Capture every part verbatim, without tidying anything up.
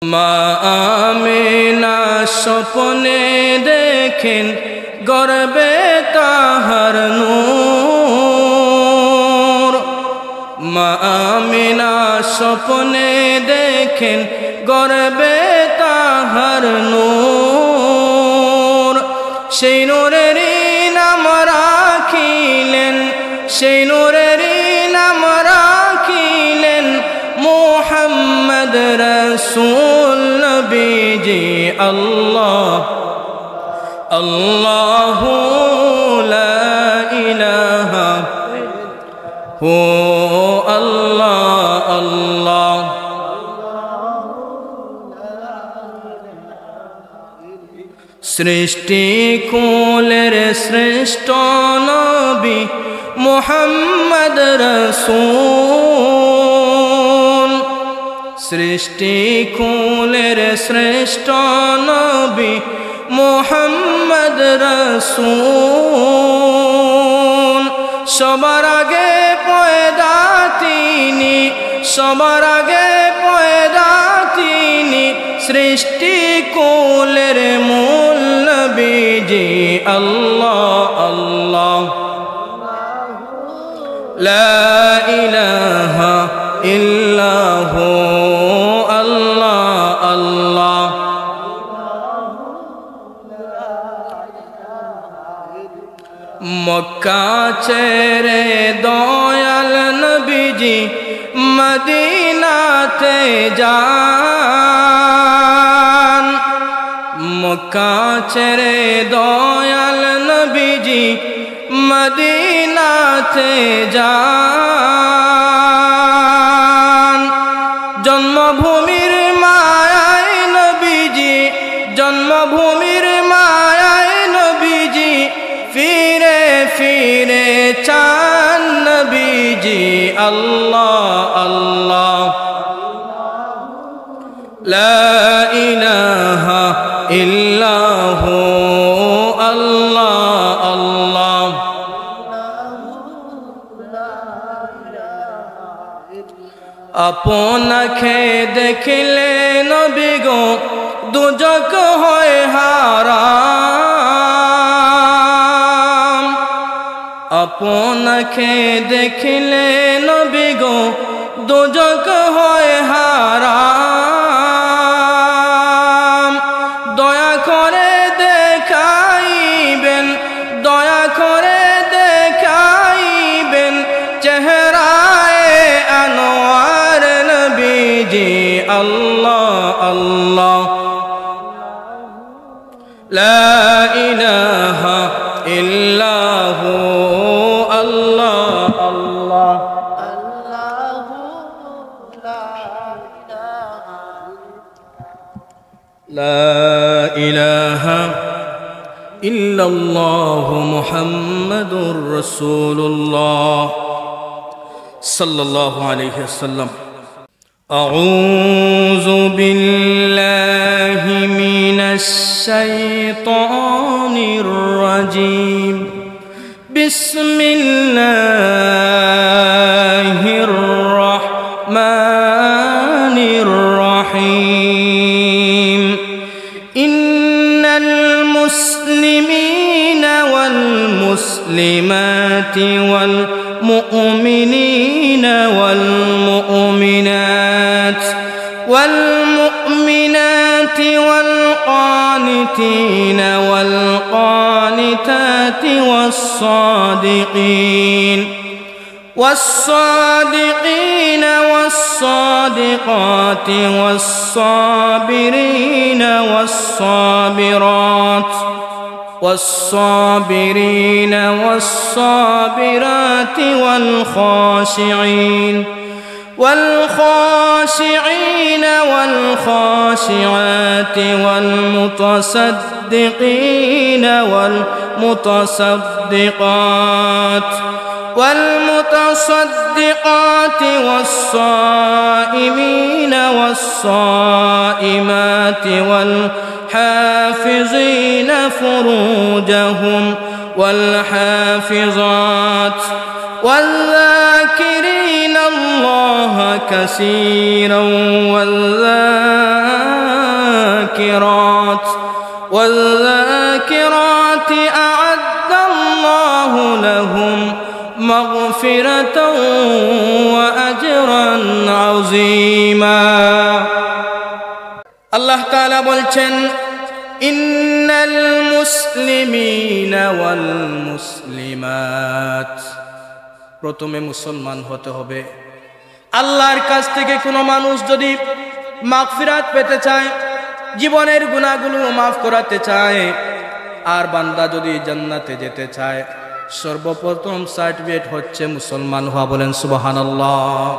মা আমিনা স্বপ্নে দেখেন গর্ভে তাহার নূর। মা আমিনা স্বপ্নে দেখেন গর্ভে তাহার নূর। সেই নূরেরই নাম রাখিলেন, সেই নূরেরই নাম রাখিলেন মুহাম্মদ রাসূল নবীজি। আল্লাহ, আল্লাহু লা ইলাহা, হো আল্লাহ, আল্লাহ। সৃষ্টি কুলের শ্রেষ্ঠ নবী মুহাম্মদ রাসূল। সৃষ্টি কুলের শ্রেষ্ঠ নবী মুহাম্মদ রাসূল। সবার আগে পয়দা তিনি, সবার আগে পয়দা তিনি, সৃষ্টি কুলের মূল নবীজি। আল্লাহ, আল্লাহ, লা ইলাহা ইল্লাহু, আল্লাহ, আল্লাহ। মক্কা ছেড়ে দয়াল নবীজি মদিনাতে যান। মক্কা ছেড়ে দয়াল নবীজি মদিনাতে যান। জন্মভূমির মায়ায় নবীজি, জন্মভূমির মায়ায় নবীজি ফিরে ফিরে চান নবীজি। আল্লাহ, আল্লাহ, লা ইলাহা ইল্লাহু, আল্লাহ, আল্লাহ। আপনাকে দেখলে নবী গো, দুজখ হয় হারাম। আপনাকে দেখলে নবী গো, দুজখ হয় হারাম। দয়া করে দেখাইবেন, দয়া করে দেখাইবেন চেহারায় আনোয়ার নবীজি। আল্লাহ, আল্লাহ, লা ইলাহা ইল্লাহু, আল্লাহ, আল্লাহ। لا إله إلا الله محمد رسول الله صلى الله عليه وسلم. أعوذ بالله من الشيطان الرجيم. بسم الله الرحمن الرحيم. إن المسلمين والمسلمات والمؤمنين والمؤمنات والمؤمنات والقانتين والقانتات والصادقين والصادقين والصادقات والصابرين والصابرات والصابرين والصابرات والخاشعين والخاشعين والخاشعات والمتصدقين والمتصدقات والمتصدقات والصائمين والصائمات والحافظين فروجهم والحافظات والذاكرين الله كثيرا والذاكرات والذاكرات أعد الله لهم مغفرة وأجرا عظيما. আল্লাহ তাআলা বলছেন, إن المسلمين والمسلمات, প্রথমে মুসলমান হতে হবে। আল্লাহর কাছ থেকে কোনো মানুষ যদি মাগফিরাত পেতে চায়, জীবনের গুনাহগুলো মাফ করাতে চায়, আর বান্দা যদি জান্নাতে যেতে চায়, সর্বপ্রথম সার্টিফিকেট হচ্ছে মুসলমান হওয়া। বলেন সুবহানাল্লাহ।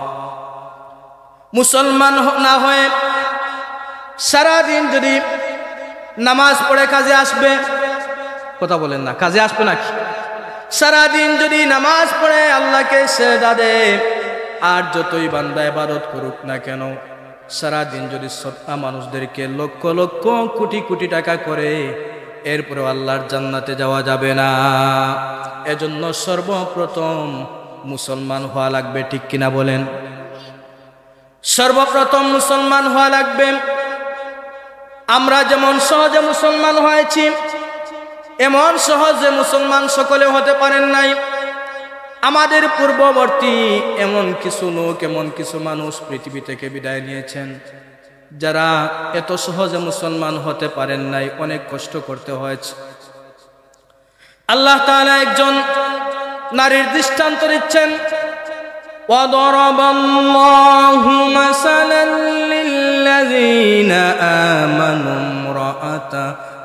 মুসলমান হ-, না হয়ে সারাদিন যদি নামাজ পড়ে কাজে আসবে, কথা বলেন না, কাজে আসবে নাকি? সারাদিন যদি নামাজ পড়ে আল্লাহকে সেজদা দেয়, আর যতই বান্দা ইবাদত করুক না কেন, সারাদিন যদি সৎ মানুষদেরকে লক্ষ লক্ষ কোটি কোটি টাকা করে, এরপরেও আল্লাহর জান্নাতে যাওয়া যাবে না। এজন্য সর্বপ্রথম মুসলমান হওয়া লাগবে, ঠিক কিনা বলেন? সর্বপ্রথম মুসলমান হওয়া লাগবে। আমরা যেমন সহজে মুসলমান হয়েছি, এমন সহজে মুসলমান সকলে হতে পারেন নাই। আমাদের পূর্ববর্তী এমন কিছু লোক, এমন কিছু মানুষ পৃথিবী থেকে বিদায় নিয়েছেন, যারা এত সহজে মুসলমান হতে পারেন নাই, অনেক কষ্ট করতে হয়েছে। আল্লাহ তাআলা একজন নারীর দৃষ্টান্ত দিচ্ছেন, وضرب الله مثلا للذين آمنوا امرأة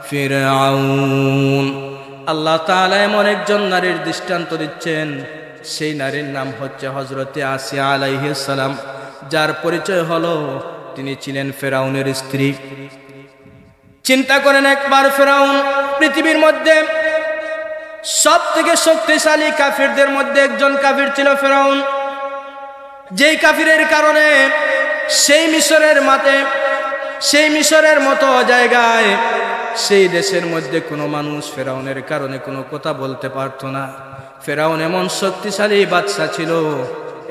فرعون। আল্লাহ তাআলা এমন একজন নারীর দৃষ্টান্ত দিচ্ছেন, সেই নারীর নাম হচ্ছে হযরতে আসিয়া আলাইহিস সালাম, যার পরিচয় হলো তিনি ছিলেন ফেরাউনের স্ত্রী। চিন্তা করেন একবার, ফেরাউন পৃথিবীর মধ্যে সব থেকে শক্তিশালী কাফিরদের মধ্যে একজন কাফির ছিল ফেরাউন। যেই কাফিরের কারণে সেই মিশরের মাঠে, সেই মিশরের মতো জায়গায়, সেই দেশের মধ্যে কোনো মানুষ ফেরাউনের কারণে কোনো কথা বলতে পারতো না। ফেরাউন এমন শক্তিশালী বাদশা ছিল,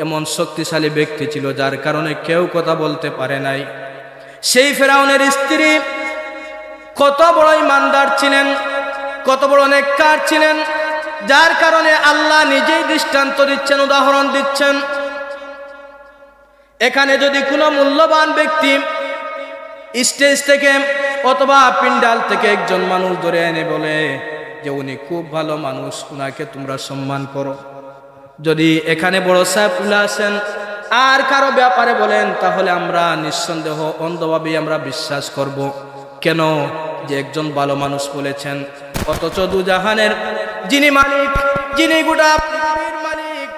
এমন শক্তিশালী ব্যক্তি ছিল, যার কারণে কেউ কথা বলতে পারে নাই। সেই ফেরাউনের স্ত্রী কত বড় ইমানদার ছিলেন, কত বড় নেককার ছিলেন, যার কারণে আল্লাহ নিজেই দৃষ্টান্ত দিচ্ছেন, উদাহরণ দিচ্ছেন। এখানে যদি কোনো মূল্যবান ব্যক্তি স্টেজ থেকে অথবা পিন্ডাল থেকে একজন মানুষ ধরে এনে বলে যে উনি খুব ভালো মানুষ, উনাকে তোমরা সম্মান করো, যদি এখানে বড় সাহেব তুলে আসেন আর কারো ব্যাপারে বলেন, তাহলে আমরা নিঃসন্দেহ অন্ধভাবেই আমরা বিশ্বাস করব। কেন? যে একজন ভালো মানুষ বলেছেন। অথচ দুজাহানের যিনি মালিক, যিনি গোটা পৃথিবীর মালিক,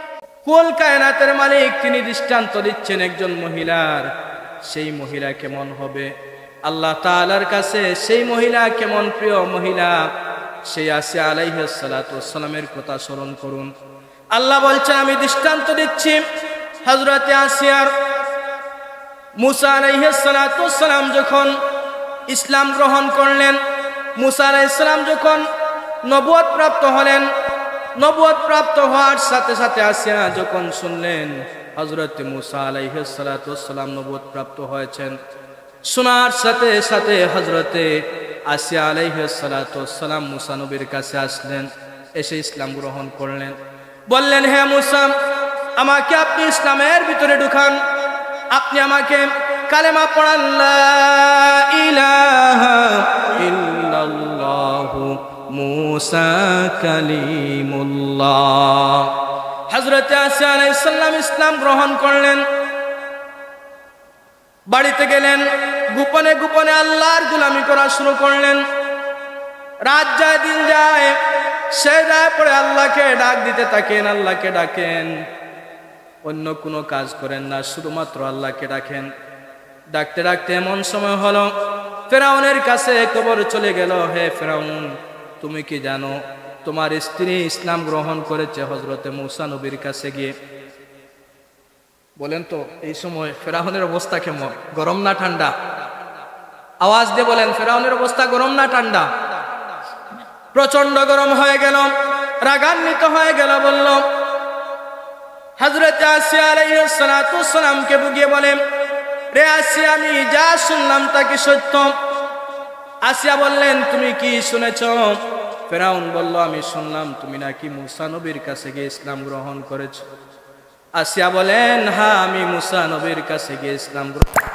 কুল কায়নাতের মালিক, তিনি দৃষ্টান্ত দিচ্ছেন একজন মহিলার। সেই মহিলা কেমন হবে? আল্লাহ তাআলার কাছে সেই মহিলা কেমন প্রিয় মহিলা? সেই আসিয়া আলাইহিস সালাতু ওয়াস সালামের কথা স্মরণ করুন। আল্লাহ বলছেন, আমি দৃষ্টান্ত দিচ্ছি হযরতে আসিয়ার। মুসা আলাইহিস সালাতু ওয়াস সালাম যখন ইসলাম গ্রহণ করলেন, মুসা আলাইহিস সালাম যখন নবুয়ত প্রাপ্ত হলেন, নবুয়ত প্রাপ্ত হওয়ার সাথে সাথে আসিয়া যখন শুনলেন হযরতে মুসা আলাইহিস সালাতু ওয়াস সালাম নবুয়ত প্রাপ্ত হয়েছেন, শোনার সাথে সাথে হযরতে আসিয়া আলাইহিস সালাতু ওয়াস সালাম মুসা নবীর কাছে আসলেন, এসে ইসলাম গ্রহণ করলেন। বললেন, হে মুসা, আমাকে আপনি ইসলামের ভিতরে ঢুকান, আপনি আমাকে কালেমা পড়ান, লা ইলাহা ইল্লাল্লাহু মুসা কালিমুল্লাহ। হযরতে আসিয়া আলাইহিস সালাম ইসলাম গ্রহণ করলেন। বাড়িতে গেলেন, গোপনে গোপনে আল্লাহর গোলামি করা শুরু করলেন। রাত যায়, দিন যায়, সেজদায় পড়ে আল্লাহকে ডাক দিতে থাকেন, আল্লাহকে ডাকেন। অন্য কোনো কাজ করেন না, শুধুমাত্র আল্লাহকে ডাকেন। ডাকতে ডাকতে এমন সময় হলো, ফেরাউনের কাছে খবর চলে গেল, হে ফেরাউন, তুমি কি জানো, তোমার স্ত্রী ইসলাম গ্রহণ করেছে হযরতে মুসা নবীর কাছে গিয়ে। বলেন তো, এই সময় ফেরাউনের অবস্থা কেমন? গরম না ঠান্ডা? আওয়াজ দিয়ে বলেন, ফেরাউনের অবস্থা গরম না ঠান্ডা? প্রচন্ড গরম হয়ে গেল, রাগান্বিত হয়ে গেল, বলল, হযরতে আসিয়া আলাইহিস সালাতু ওয়াস সালামকে বুঝিয়ে বলে, রে আসিয়া, আমি যা শুনলাম তা কি সত্য? আসিয়া বললেন, "তুমি কি শুনেছ?" ফেরাউন বলল, "আমি শুনলাম তুমি নাকি মুসা নবীর কাছে গিয়ে ইসলাম গ্রহণ করেছ।" আসিয়া বলেন, "হ্যাঁ, আমি মুসা নবীর কাছে গিয়ে ইসলাম গ্রহণ।"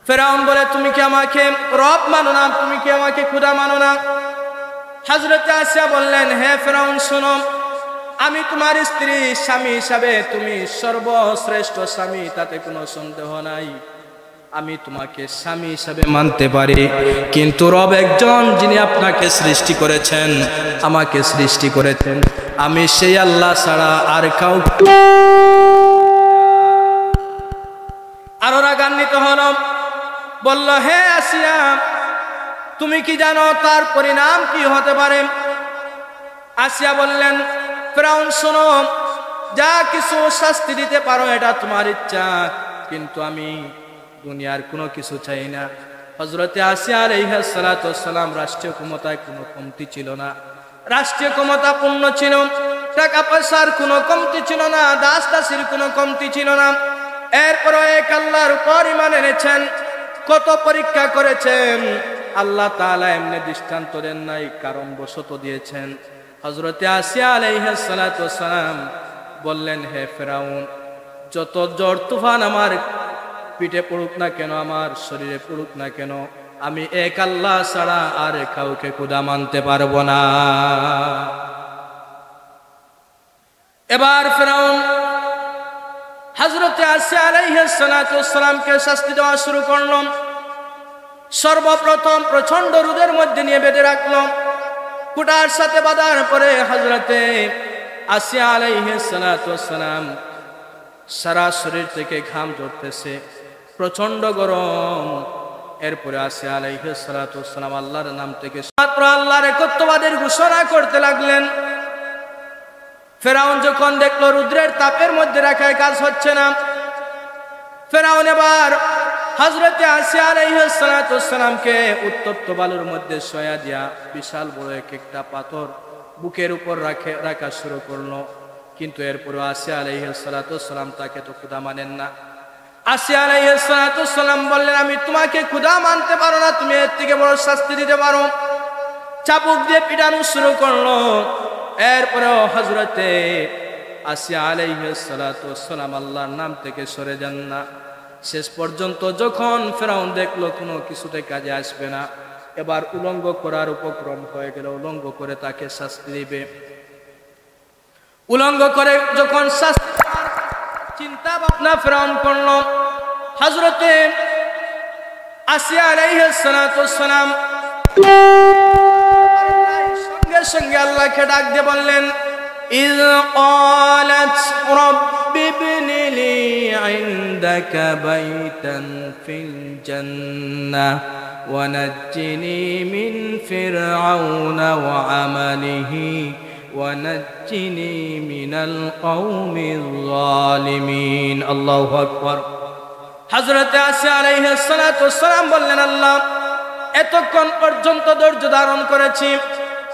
ফেরাউন বলে, "তুমি কি আমাকে রব মানো না? তুমি কি আমাকে খুদা মানো না?" হযরতে আসিয়া বললেন, "হে ফেরাউন, শোনো, আমি তোমার স্ত্রী, স্বামী হিসাবে তুমি সর্বশ্রেষ্ঠ স্বামী, তাতে কোনো সন্দেহ নাই। আমি তোমাকে স্বামী হিসাবে মানতে পারি, কিন্তু রব একজন, যিনি আপনাকে সৃষ্টি করেছেন, আমাকে সৃষ্টি করেছেন, আমি সেই আল্লাহ ছাড়া আর কাউকে।" আরো রাগান্বিত হল, বলল, "হে আসিয়া, তুমি কি জানো তার পরিণাম কি হতে পারে?" আসিয়া বললেন, "ফেরাউন, শোনো, যা কিছু শাস্তি দিতে পারো, এটা তোমার ইচ্ছা, কিন্তু আমি দুনিয়ার কোনো কিছু চাই না।" হযরতে আসিয়া আলাইহিস সালাতু ওয়াস সালাম রাষ্ট্রীয় ক্ষমতায় কোনো কমতি ছিল না, রাষ্ট্রীয় ক্ষমতাপূর্ণ ছিল, টাকা পয়সার কোনো কমতি ছিল না, দাস দাসীর কোনো কমতি ছিল না। এরপরও এক আল্লাহর উপর ঈমান এনেছেন, কত পরীক্ষা করেছেন। আল্লাহ তাআলা এমনি দৃষ্টান্ত দেন নাই, কারণবশত দিয়েছেন। হযরতে আসিয়া আলাইহিস সালাতু ওয়াস সালাম বললেন, "হে ফেরাউন, যত ঝড় তুফান আমার পিঠে পড়ুক না কেন, আমার শরীরে পড়ুক না কেন, আমি এক আল্লাহ ছাড়া আর কাউকে খুদা মানতে পারবো না।" এবার ফেরাউন হযরতে আসিয়া আলাইহিস সালাতু ওয়াস সালামকে শাস্তি দেওয়া শুরু করল। সর্বপ্রথম প্রচণ্ড রোদের মধ্যে নিয়ে বেঁধে রাখল। খুঁটার সাথে বাঁধার পরে হযরতে আসিয়া আলাইহিস সালাতু ওয়াস সালাম সারা শরীর থেকে ঘাম ঝরতেছে, প্রচণ্ড গরম। এরপরে আসিয়া আলাইহিস সালাতু ওয়াস সালাম আল্লাহর নাম থেকে মাত্র আল্লাহর একত্ববাদের ঘোষণা করতে লাগলেন। ফেরাউন যখন দেখল রৌদ্রের তাপের মধ্যে রাখায় কাজ হচ্ছে না, ফেরাউন এবার হযরতে আসিয়া আলাইহিস সালাতু ওয়াস সালামকে উত্তপ্ত বালুর মধ্যে শোয়া দিয়া বিশাল বড় এক একটা পাথর বুকের উপর রাখে, রাখা শুরু করলো। কিন্তু এরপরেও আসিয়া আলাইহিস সালাতু ওয়াস সালাম তাকে তো খুদা মানেন না। আসিয়া আলাইহিস সালাতু ওয়াস সালাম বললেন, "আমি তোমাকে খুদা মানতে পারো না, তুমি এর থেকে বড় শাস্তি দিতে পারো।" চাবুক দিয়ে পিটানো শুরু করলো। এরপরেও হযরতে আসিয়া আলাইহিস সালাতু ওয়াস সালাম আল্লাহর নাম থেকে সরে যান না। শেষ পর্যন্ত যখন ফেরাউন দেখলো কোনো কিছুতে কাজে আসবে না, এবার উলঙ্গ করার উপক্রম হয়ে গেল, উলঙ্গ করে তাকে শাস্তি দিবে। উলঙ্গ করে যখন শাস্তি দেওয়ার চিন্তা ভাবনা ফেরাউন করল, হযরতে আসিয়া আলাইহিস সালাতু ওয়াস সালাম সঙ্গে সঙ্গে আল্লাহকে ডাক দিয়ে বললেন, "إذ قالت رب ابن لي عندك بيتا في الجنة ونجني من فرعون وعمله ونجني من القوم الظالمين।" আল্লাহু আকবার। হযরতে আসিয়া আলাইহিস সালাতু ওয়াস সালাম বললেন, "আল্লাহ, এতক্ষণ পর্যন্ত ধৈর্য ধারণ করেছি,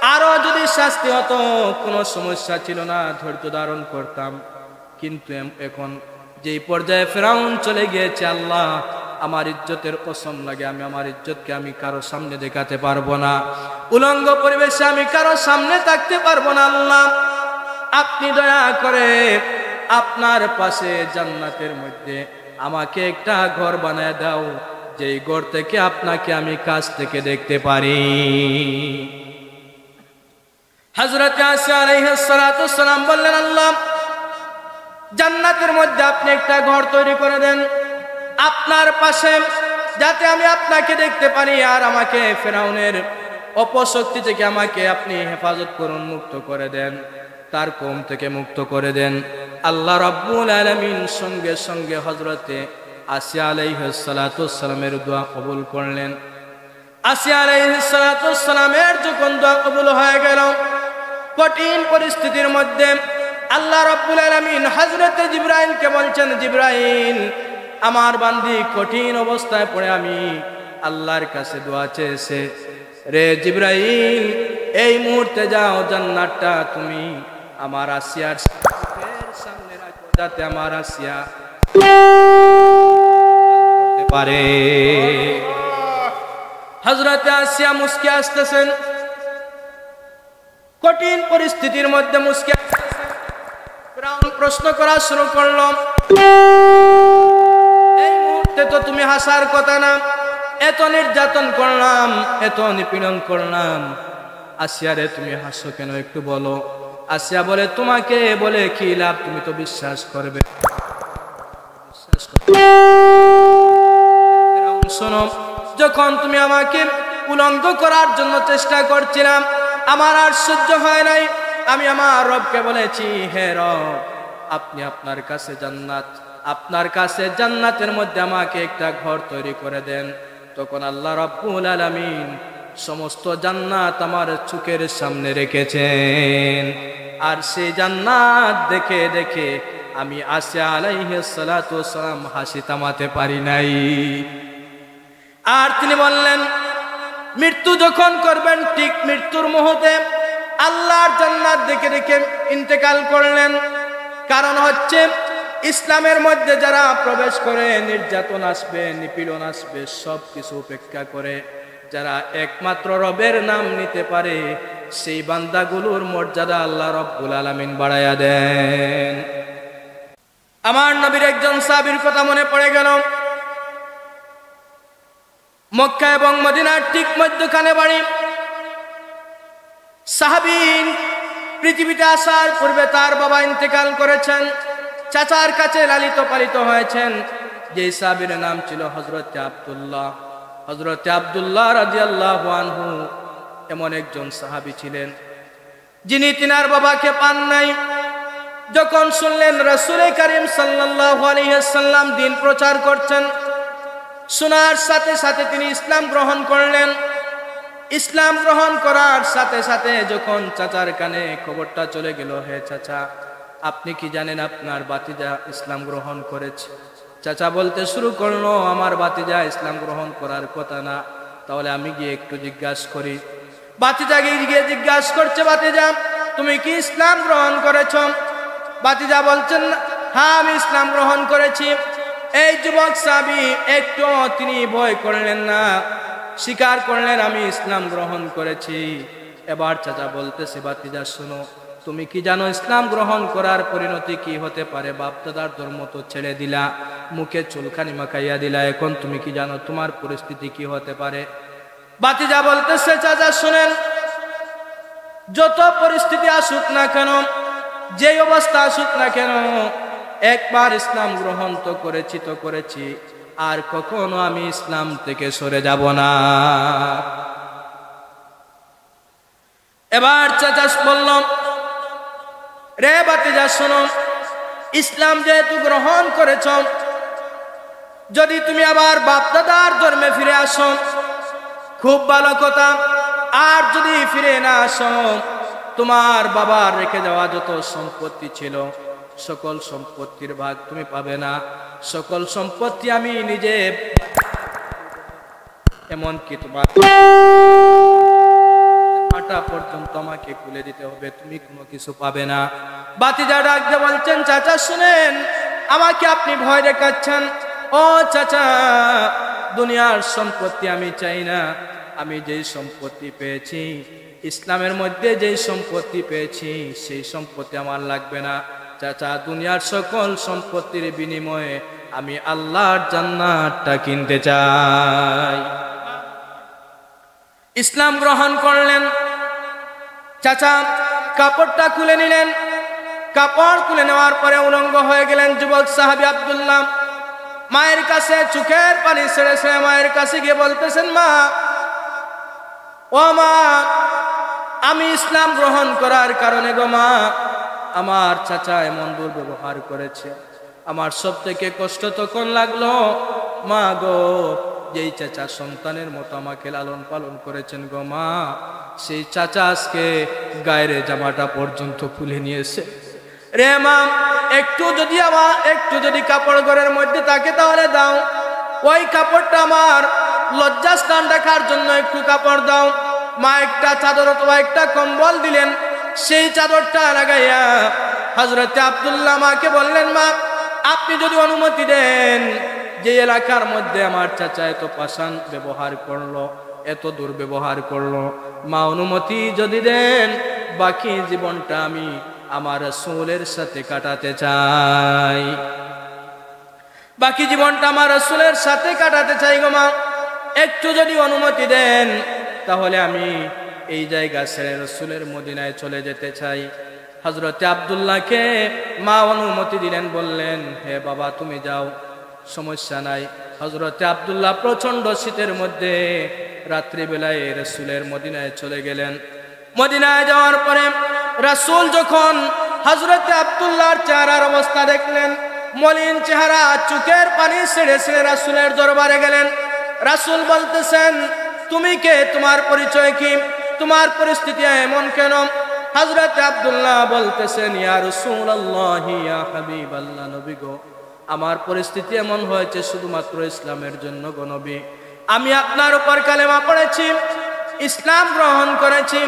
আরো যদি শাস্তি হতো, কোনো সমস্যা ছিল না, ধৈর্য ধারণ করতাম, কিন্তু এম-, এখন যেই পর্যায়ে ফেরাউন চলে গিয়েছে, আল্লাহ, আমার ইজ্জতের কসম লাগে, আমি আমার ইজ্জতকে আমি কারো সামনে দেখাতে পারবো না, উলঙ্গ পরিবেশে আমি কারো সামনে থাকতে পারবো না। আল্লাহ, আপনি দয়া করে আপনার পাশে জান্নাতের মধ্যে আমাকে একটা ঘর বানায় দাও, যেই ঘর থেকে আপনাকে আমি কাছ থেকে দেখতে পারি।" হযরতে আসিয়া আলাইহিস সালাতু ওয়াস সালাম বললেন, "আল্লাহ, জান্নাতের মধ্যে আপনি একটা ঘর তৈরি করে দেন আপনার পাশে, যাতে আমি আপনাকে দেখতে পারি, আর আমাকে ফেরাউনের অপশক্তি থেকে আমাকে আপনি হেফাজত করুন, মুক্ত করে দেন, তার কওম থেকে মুক্ত করে দেন।" আল্লাহ রাব্বুল আলামিন সঙ্গে সঙ্গে হযরতে আসিয়া আলাইহিস সালাতু ওয়াস সালামের দোয়া কবুল করলেন। আসিয়া আলাইহিস সালাতু ওয়াস সালামের যখন দোয়া কবুল হয়ে গেল, কঠিন পরিস্থিতির মধ্যে আল্লাহ রাব্বুল আলামিন হযরতে জিব্রাইলকে বলছেন, "জিব্রাইল, আমার বান্দি কঠিন অবস্থায় পড়ে আমি আল্লাহর কাছে দোয়া চেয়েছে। রে জিব্রাইল, এই মুহূর্তে যাও, জান্নাতটা তুমি আমার আসিয়ার সামনে রাখো, যাতে আমার আসিয়া করতে পারে।" হযরতে আসিয়া মুচকি আসতেছেন, কঠিন পরিস্থিতির মধ্যে মুচকি আসতেছেন। ফেরাউন প্রশ্ন করা শুরু করল, "এই মুহূর্তে তো তুমি হাসার কথা না, এত নির্যাতন করলাম, এত নিপীড়ন করলাম, আসিয়ারে তুমি হাসো কেন? একটু বলো।" আসিয়া বলে, "তোমাকে বলে কি লাভ, তুমি তো বিশ্বাস করবে।" ফেরাউন, শোনো, যখন তুমি আমাকে উলঙ্গ করার জন্য চেষ্টা করছিলাম, আমার আর সহ্য হয় নাই। আমি আমার রবকে বলেছি, "হে রব, আপনি আপনার কাছে জান্নাত, আপনার কাছে জান্নাতের মধ্যে আমাকে একটা ঘর তৈরি করে দেন।" তখন আল্লাহ রাব্বুল আলামিন সমস্ত জান্নাত আমার চোখের সামনে রেখেছেন, আর সেই জান্নাত দেখে দেখে আমি আসিয়া আলাইহিস সালাতু ওয়াস সালাম হাসি থামাতে পারি নাই। আর তিনি বললেন, মৃত্যু যখন করবেন, ঠিক মৃত্যুর মুহূর্তে আল্লাহর জান্নাত দেখে দেখে ইন্তেকাল করলেন। কারণ হচ্ছে, ইসলামের মধ্যে যারা প্রবেশ করে, নির্যাতন আসবে, নিপীড়ন আসবে, সব কিছু উপেক্ষা করে যারা একমাত্র রবের নাম নিতে পারে, সেই বান্দাগুলোর মর্যাদা আল্লাহ রব্বুল আলামিন বাড়াইয়া দেন। আমার নবীর একজন সাহাবীর কথা মনে পড়ে গেল। মক্কা এবং মদিনার ঠিক মধ্যখানে বাড়ি। সাহাবী পৃথিবীতে আসার পূর্বে তার বাবা ইন্তেকাল করেছেন। চাচার কাছে লালিত পালিত হয়েছেন, যেই সাহাবীর নাম ছিল হযরতে আব্দুল্লাহ। হযরতে আব্দুল্লাহ রাদিয়াল্লাহু আনহু এমন একজন সাহাবী ছিলেন, যিনি তিনার বাবাকে পান নাই। যখন শুনলেন রাসূলে করিম সাল্লাল্লাহু আলাইহি ওয়াসাল্লাম দ্বীন প্রচার করছেন, শোনার সাথে সাথে তিনি ইসলাম গ্রহণ করলেন। ইসলাম গ্রহণ করার সাথে সাথে যখন চাচার কানে খবরটা চলে গেল, "হে চাচা, আপনি কি জানেন আপনার ভাতিজা ইসলাম গ্রহণ করেছে?" চাচা বলতে শুরু করলো, "আমার ভাতিজা ইসলাম গ্রহণ করার কথা না, তাহলে আমি গিয়ে একটু জিজ্ঞাসা করি।" ভাতিজা গিয়ে গিয়ে জিজ্ঞাসা করছে, "ভাতিজা, তুমি কি ইসলাম গ্রহণ করেছ?" ভাতিজা বলছেন, "হ্যাঁ, আমি ইসলাম গ্রহণ করেছি।" এই যুবক সাহাবী একটু তিনি ভয় করলেন না, স্বীকার করলেন, "আমি ইসলাম গ্রহণ করেছি।" এবার চাচা বলতেছে, "ভাতিজা, শোনো, তুমি কি জানো ইসলাম গ্রহণ করার পরিণতি কি হতে পারে? বাপদাদার ধর্ম তো ছেড়ে দিলা, মুখে চুলকানি মাখাইয়া দিলা, এখন তুমি কি জানো তোমার পরিস্থিতি কি হতে পারে?" ভাতিজা বলতেছে, "চাচা শুনেন, যত পরিস্থিতি আসুক না কেন, যেই অবস্থা আসুক না কেন, একবার ইসলাম গ্রহণ তো করেছি, তো করেছি, আর কখনো আমি ইসলাম থেকে সরে যাব না।" এবার চাচা বলল, "রে ভাতিজা, শোনো, ইসলাম যেহেতু গ্রহণ করেছ, যদি তুমি আবার বাপদাদার ধর্মে ফিরে আসো, খুব ভালো কথা। আর যদি ফিরে না আসো, তোমার বাবার রেখে যাওয়া যত সম্পত্তি ছিল, সকল সম্পত্তির ভাগ তুমি পাবে না। সকল সম্পত্তি আমি নিজে, এমনকি তোমার মাটা পর্যন্ত আমাকে খুলে দিতে হবে, তুমি কোনো কিছু পাবে না।" ভাতিজা ডাক দিয়ে বলছেন, "চাচা শুনেন, আমাকে আপনি ভয় দেখাচ্ছেন। ও চাচা, দুনিয়ার সম্পত্তি আমি চাই না, আমি যেই সম্পত্তি পেয়েছি, ইসলামের মধ্যে যেই সম্পত্তি পেয়েছি, সেই সম্পত্তি আমার লাগবে না। চাচা, দুনিয়ার সকল সম্পত্তির বিনিময়ে আমি আল্লাহর জান্নাতটা কিনতে চাই।" ইসলাম গ্রহণ করলেন। চাচা কাপড়টা খুলে নিলেন। কাপড় খুলে নেওয়ার পরে উলঙ্গ হয়ে গেলেন যুবক সাহাবী আব্দুল্লাহ। মায়ের কাছে চোখের পানি ছেড়ে ছেড়ে মায়ের কাছে গিয়ে বলতেছেন, "মা, ও মা, আমি ইসলাম গ্রহণ করার কারণে গো মা, আমার চাচা এমন দুর্ব্যবহার করেছে। আমার সব থেকে কষ্ট তখন লাগলো, মা গো, যেই চাচা সন্তানের মতো আমাকে লালন পালন করেছেন গো মা, সেই চাচা আজকে গায়ের জামাটা পর্যন্ত খুলে নিয়েছে। রে মা, একটু যদি আমার, একটু যদি কাপড় ঘরের মধ্যে থাকে তাহলে দাও, ওই কাপড়টা আমার লজ্জাস্থান ঢাকার জন্য একটু কাপড় দাও।" মা একটা চাদর অথবা একটা কম্বল দিলেন। সেই চাদরটা লাগাইয়া হযরতে আব্দুল্লাহ মাকে বললেন, "মা, আপনি যদি অনুমতি দেন, যে এলাকার মধ্যে আমার চাচা এত পাষাণ ব্যবহার করলো, এত দুর্ব্যবহার করলো। মা অনুমতি যদি দেন, বাকি জীবনটা আমি আমার রাসূলের সাথে কাটাতে চাই, বাকি জীবনটা আমার রাসূলের সাথে কাটাতে চাই গো মা। একটু যদি অনুমতি দেন, তাহলে আমি এই জায়গা ছেড়ে রাসূলের মদিনায় চলে যেতে চাই। হযরতে আব্দুল্লাহকে মা অনুমতি দিলেন, বললেন, "হে বাবা, তুমি যাও, সমস্যা নাই।" হযরতে আব্দুল্লাহ প্রচণ্ড শীতের মধ্যে রাত্রিবেলায় রাসূলের মদিনায় চলে গেলেন। মদিনায় যাওয়ার পরে রাসূল যখন হযরতে আব্দুল্লাহর চেহারার অবস্থা দেখলেন, মলিন চেহারা, চোখের পানি ছেড়ে ছেড়ে রাসূলের দরবারে গেলেন। রাসূল বলতেছেন, "তুমি কে? তোমার পরিচয় কি? তোমার পরিস্থিতি এমন কেন?" হযরতে আব্দুল্লাহ বলতেছেন, "ইয়া রাসূলুল্লাহ, ইয়া হাবিবাল্লাহ, নবী গো, আমার পরিস্থিতি এমন হয়েছে শুধুমাত্র ইসলামের জন্য গো নবী। আমি আপনার উপর কালেমা পড়েছি, ইসলাম গ্রহণ করেছি।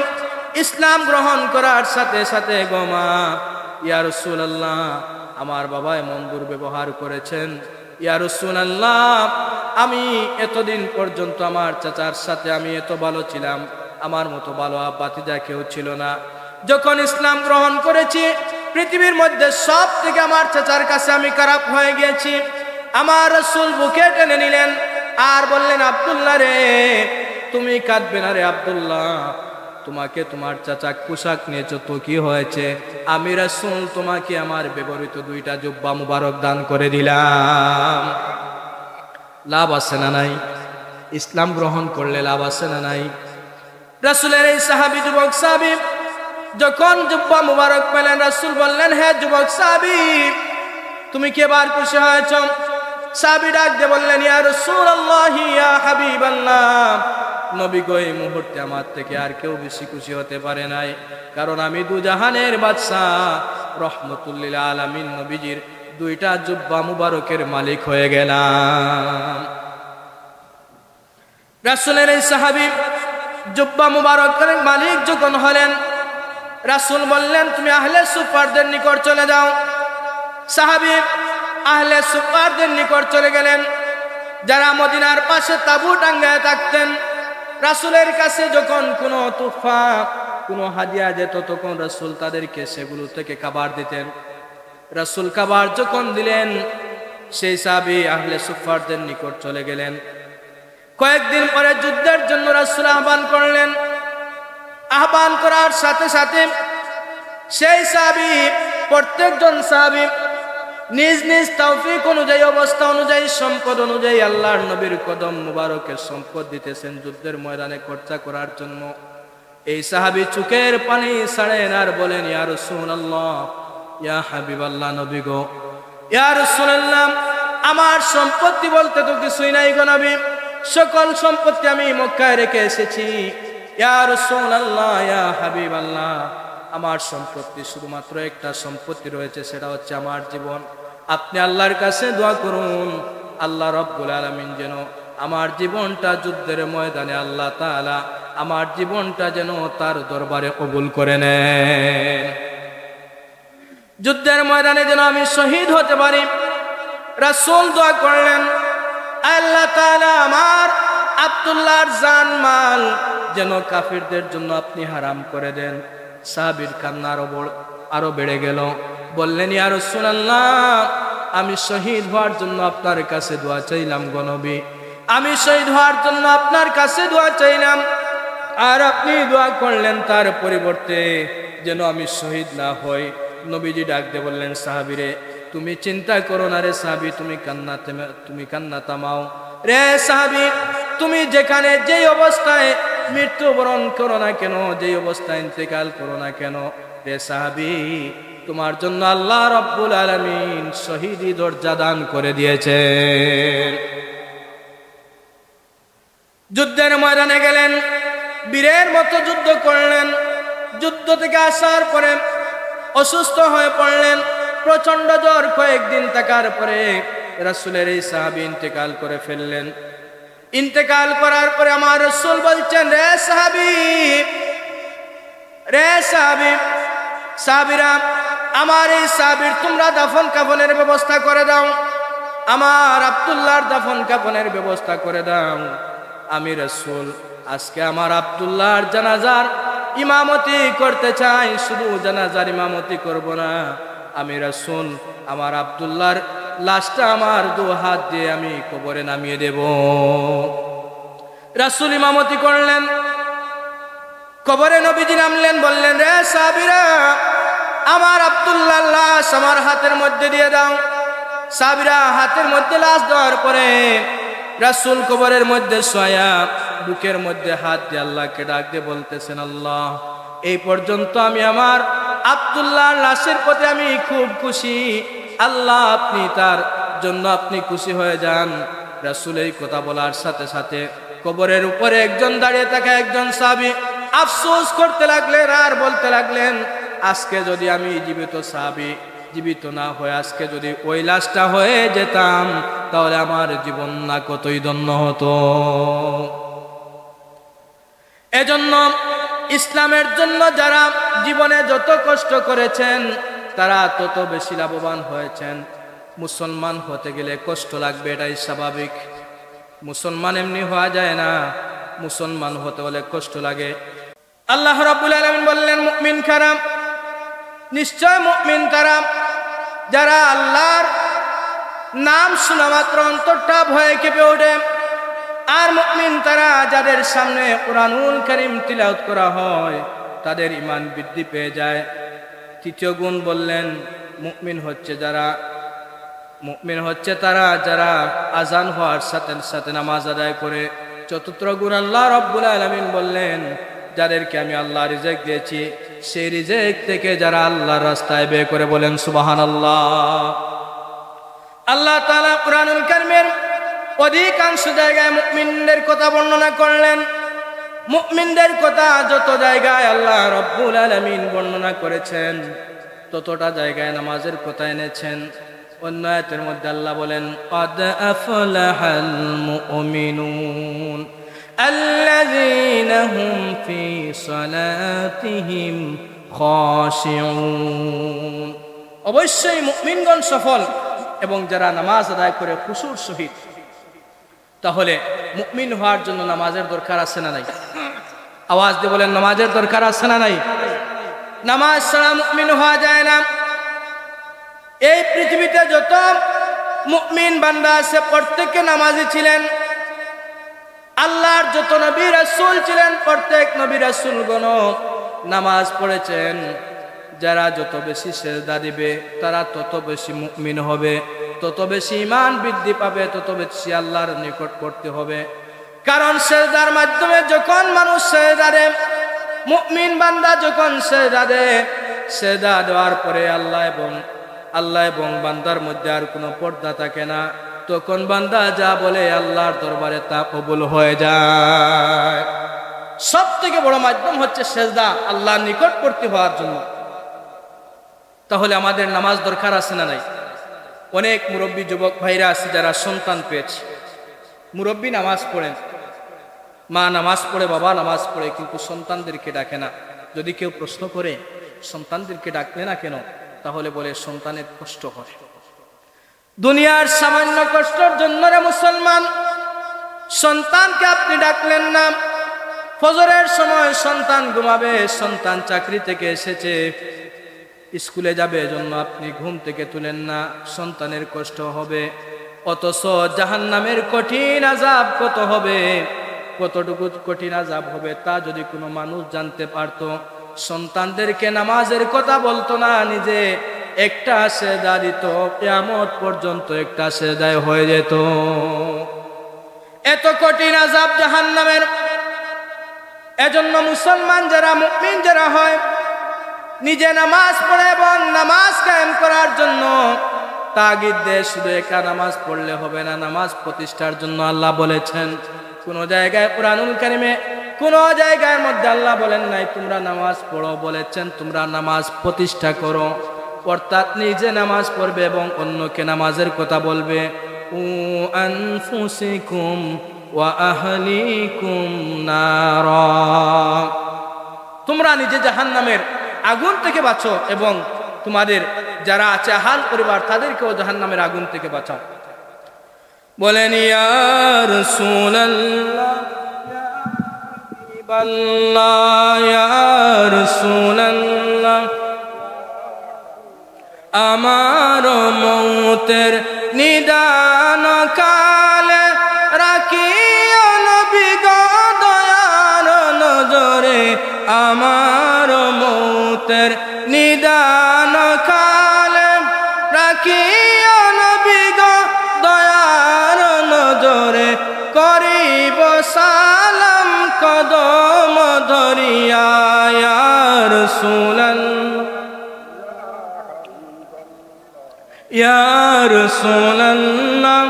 ইসলাম গ্রহণ করার সাথে সাথে গো মা, ইয়া রাসূলুল্লাহ, আমার বাবা এমন দুর্ব্যবহার করেছেন, ইয়া রাসূলুল্লাহ, আমি এতদিন পর্যন্ত আমার চাচার সাথে আমি এত ভালো ছিলাম, আমার মতো ভালো ভাতিজা কেউ ছিল না। যখন ইসলাম গ্রহণ করেছি, পৃথিবীর মধ্যে সব থেকে আমার চাচার কাছে আমি খারাপ হয়ে গিয়েছি।" আমার রাসূল বুকে টেনে নিলেন আর বললেন, "আব্দুল্লাহ রে, তুমি কাঁদবে না রে আব্দুল্লাহ, তোমাকে তোমার চাচা পোশাক নিয়েছে তো কি হয়েছে? আমি রাসূল তোমাকে আমার ব্যবহৃত দুইটা জুব্বা মুবারক দান করে দিলাম।" লাভ আছে না নাই? ইসলাম গ্রহণ করলে লাভ আছে না নাই? রাসূলের এই সাহাবী, যুবক সাহাবী, যখন জুব্বা মুবারক পেলেন, রাসূল বললেন, "হে যুবক সাহাবী, তুমি কি এবার খুশি হয়েছ?" সাহাবী ডাক দিয়ে বললেন, "ইয়া রাসূলুল্লাহ, ইয়া হাবিবাল্লাহ, নবী গো, এই মুহূর্তে আমার থেকে আর কেউ বেশি খুশি হতে পারে নাই, কারণ আমি দুজাহানের বাদশা রহমতুল্লিল আলামিন নবীজির দুইটা জুব্বা মুবারকের মালিক হয়ে গেলাম।" রাসূলের এই সাহাবী জুব্বা মুবারকের মালিক যখন হলেন, রাসূল বললেন, "তুমি আহলে সুফফারদের নিকট চলে যাও।" সাহাবী আহলে সুফফারদের নিকট চলে গেলেন, যারা মদিনার পাশে তাঁবু টাঙ্গায় থাকতেন। রাসূলের কাছে যখন কোনো তোহফা, কোনো হাদিয়া যেত, তখন রাসূল তাদেরকে সেগুলো থেকে খাবার দিতেন। রাসূল খাবার যখন দিলেন, সেই সাহাবী আহলে সুফফারদের নিকট চলে গেলেন। কয়েকদিন পরে যুদ্ধের জন্য রাসূল আহ্বান করলেন। আহ্বান করার সাথে সাথে সেই সাহাবী, প্রত্যেকজন সাহাবী নিজ নিজ তৌফিক অনুযায়ী, অবস্থা অনুযায়ী, সম্পদ অনুযায়ী আল্লাহর নবীর কদম মুবারকে সম্পদ দিতেছেন, যুদ্ধের ময়দানে খরচা করার জন্য। এই সাহাবী চোখের পানি ছাড়েন আর বলেন, "ইয়া রাসূলুল্লাহ, ইয়া হাবিবাল্লাহ, নবী গো, ইয়া রাসূলুল্লাহ, আমার সম্পত্তি বলতে তো কিছুই নাই গো নবী, সকল সম্পত্তি আমি মক্কায় রেখে এসেছি। ইয়া রাসূলুল্লাহ, ইয়া হাবিবাল্লাহ, আমার সম্পত্তি শুধুমাত্র একটা সম্পত্তি রয়েছে, সেটা হচ্ছে আমার জীবন। আপনি আল্লাহর কাছে দোয়া করুন, আল্লাহ রাব্বুল আলামিন যেন আমার জীবনটা যুদ্ধের ময়দানে আল্লাহ তাআলা আমার জীবনটা যেন তার দরবারে কবুল করে নেন, যুদ্ধের ময়দানে যেন আমি শহীদ হতে পারি।" রাসূল দোয়া করলেন, "আল্লাহ তাআলা আমার আব্দুল্লাহর জান মাল যেন কাফিরদের জন্য আপনি হারাম করে দেন।" সাহাবীর কান্না আরো বড়, আরো বেড়ে গেল। বললেন, "ইয়া রাসূলুল্লাহ, আমি শহীদ হওয়ার জন্য আপনার কাছে দোয়া চাইলাম গো নবী, আমি শহীদ হওয়ার জন্য আপনার কাছে দোয়া চাইলাম, আর আপনি দোয়া করলেন তার পরিবর্তে যেন আমি শহীদ না হই।" নবীজি ডাক দিয়ে বললেন, "সাহাবীরে, তুমি চিন্তা করো না রে সাহাবী, তুমি কান্না থেমে-, তুমি কান্না থামাও। রে সাহাবী, তুমি যেখানে যেই অবস্থায় মৃত্যুবরণ করো না কেন, যেই অবস্থায় ইন্তেকাল করো না কেন, রে সাহাবী, তোমার জন্য আল্লাহ রাব্বুল আলামিন শহীদি দরজা দান করে দিয়েছেন।" যুদ্ধের ময়দানে গেলেন, বীরের মতো যুদ্ধ করলেন। যুদ্ধ থেকে আসার পরে অসুস্থ হয়ে পড়লেন। প্রচণ্ড জ্বর, কয়েকদিন থাকার পরে রাসূলের এই সাহাবী ইন্তেকাল করে ফেললেন। ইন্তেকাল করার পরে আমার রাসূল বলছেন, "রে সাহাবী, রে সাহাবী, সাহাবীরা, আমার এই সাহাবীর তোমরা দাফন কাফনের ব্যবস্থা করে দাও, আমার আব্দুল্লাহর দাফন কাফনের ব্যবস্থা করে দাও।" আমি রাসূল আজকে আমার আব্দুল্লাহর জানাজার ইমামতি করতে চাই, শুধু জানাজার ইমামতি করব না, আমি রাসূল আমার আব্দুল্লাহর লাশটা আমার দু হাত দিয়ে আমি কবরে নামিয়ে দেব।" রাসূল ইমামতি করলেন, কবরে নবীজি নামলেন, বললেন, "রে সাহাবীরা, আমার আব্দুল্লাহর লাশ আমার হাতের মধ্যে দিয়ে দাও।" সাহাবীরা হাতের মধ্যে লাশ দেওয়ার পরে রাসূল কবরের মধ্যে শোয়া, বুকের মধ্যে হাত দিয়ে আল্লাহকে ডাক দিয়ে বলতেছেন, "আল্লাহ, এই পর্যন্ত আমি আমার আব্দুল্লাহর লাশের প্রতি আমি খুব খুশি। আল্লাহ, আপনি তার জন্য আপনি খুশি হয়ে যান।" রাসূল এই কথা বলার সাথে সাথে কবরের উপরে একজন দাঁড়িয়ে থাকা একজন সাহাবী আফসোস করতে লাগলেন আর বলতে লাগলেন, "আজকে যদি আমি জীবিত সাহাবী, জীবিত না হয়ে আজকে যদি ওই লাশটা হয়ে যেতাম, তাহলে আমার জীবন না কতই ধন্য হতো।" এজন্য ইসলামের জন্য যারা জীবনে যত কষ্ট করেছেন, তারা তত বেশি লাভবান হয়েছেন। মুসলমান হতে গেলে কষ্ট লাগবে, এটাই স্বাভাবিক। মুসলমান এমনি হওয়া যায় না, মুসলমান হতে হলে কষ্ট লাগে। আল্লাহ রাব্বুল আলামিন বললেন, "মুমিন কারা? নিশ্চয় মুমিন তারা, যারা আল্লাহর নাম শোনা মাত্র অন্তরটা ভয়ে কেঁপে ওঠে। আর মুমিন তারা, যাদের সামনে কোরআনুল কারীম তিলাওয়াত করা হয়, তাদের ঈমান বৃদ্ধি পেয়ে যায়।" তৃতীয় গুণ বললেন, মুমিন হচ্ছে যারা মুমিন হচ্ছে তারা, যারা আজান হওয়ার সাথে সাথে নামাজ আদায় করে। চতুর্থ গুণ আল্লাহ রাব্বুল আলামিন বললেন, "যাদেরকে আমি আল্লাহ রিজিক দিয়েছি, সেই রিজিক থেকে যারা আল্লাহর রাস্তায় ব্যয় করে।" বলেন সুবহানাল্লাহ। আল্লাহ তাআলা কোরআনুল কারীমের অধিকাংশ জায়গায় মুমিনদের কথা বর্ণনা করলেন। মুমিনদের কথা যত জায়গায় আল্লাহ রাব্বুল আলামিন বর্ণনা করেছেন, ততটা জায়গায় নামাজের কথা এনেছেন। অন্য আয়াতের মধ্যে আল্লাহ বলেন, "قد أفلح المؤمنون الذين هم في صلاتهم خاشعون।" অবশ্যই মুমিনগণ সফল, এবং যারা নামাজ আদায় করে খুশুর সহিত। তাহলে মুমিন হওয়ার জন্য নামাজের দরকার আছে না নাই? আওয়াজ দিয়ে বলেন, নামাজের দরকার আছে না নাই? নামাজ ছাড়া মুমিন হওয়া যায় না। এই পৃথিবীতে যত মুমিন বান্দা আছে, প্রত্যেকে নামাজি ছিলেন। আল্লাহর যত নবী রাসূল ছিলেন, প্রত্যেক নবী রাসূলগণ নামাজ পড়েছেন। যারা যত বেশি সেজদা দিবে, তারা তত বেশি মুমিন হবে, তত বেশি ঈমান বৃদ্ধি পাবে, তত বেশি আল্লাহর নিকটবর্তী হবে। কারণ সেজদার মাধ্যমে যখন মানুষ সেজদা দেয়, মুমিন বান্দা যখন সেজদা দেয়, সেজদা দেওয়ার পরে আল্লাহ এবং, আল্লাহ এবং বান্দার মধ্যে আর কোনো পর্দা থাকে না। তখন বান্দা যা বলে আল্লাহর দরবারে তা কবুল হয়ে যায়। সব থেকে বড় মাধ্যম হচ্ছে সেজদা, আল্লাহর নিকটবর্তী হওয়ার জন্য। তাহলে আমাদের নামাজ দরকার আছে না নাই? অনেক মুরব্বী যুবক ভাইরা আছে যারা সন্তান পেয়েছে, মুরব্বী নামাজ পড়েন, মা নামাজ পড়ে, বাবা নামাজ পড়ে, কিন্তু সন্তানদেরকে ডাকে না। যদি কেউ প্রশ্ন করে, "সন্তানদেরকে ডাকলে না কেন?" তাহলে বলে, "সন্তানের কষ্ট হয়।" দুনিয়ার সামান্য কষ্টর জন্য রে মুসলমান, সন্তানকে আপনি ডাকলেন না। ফজরের সময় সন্তান ঘুমাবে, সন্তান চাকরি থেকে এসেছে, স্কুলে যাবে, এজন্য আপনি ঘুম থেকে তুলেন না, সন্তানের কষ্ট হবে। অথচ জাহান্নামের কঠিন আযাব কত হবে, কতটুকু কঠিন আযাব হবে, তা যদি কোনো মানুষ জানতে পারতো, সন্তানদেরকে নামাজের কথা বলতো না, নিজে একটা সেজদা দিত, কিয়ামত পর্যন্ত একটা সেজদায় হয়ে যেত। এত কঠিন আযাব জাহান্নামের। এজন্য মুসলমান যারা, মুমিন যারা হয়, নিজে নামাজ পড়ে এবং নামাজ কায়েম করার জন্য তাগিদ দেয়। শুধু একা নামাজ পড়লে হবে না, নামাজ প্রতিষ্ঠার জন্য আল্লাহ বলেছেন। কোনো জায়গায় কোরআনুল কারীমে কোনো জায়গার মধ্যে আল্লাহ বলেন নাই, "তোমরা নামাজ পড়ো", বলেছেন, "তোমরা নামাজ প্রতিষ্ঠা করো", অর্থাৎ নিজে নামাজ পড়বে এবং অন্যকে নামাজের কথা বলবে। "কু আনফুসাকুম ওয়া আহলিকুম নারা।" তোমরা নিজে জাহান্নামের আগুন থেকে বাঁচো এবং তোমাদের যারা আছে আহাল পরিবার, তাদেরকেও জাহান্নামের আগুন থেকে বাঁচাও। বলেন, "ইয়া রাসূলুল্লাহ, আল্লাহ, ইয়া রাসূলুল্লাহ, আমার মৌতের নিদান কালে রাখিও নবী গো দয়ার নজরে, আমার মৌতের নিদান কালে রাখিও নবী গো দয়ার নজরে, করিব সালাম কদম ধরিয়া, ইয়া রাসূলুল্লাহ, ইয়া রাসূলুল্লাহ।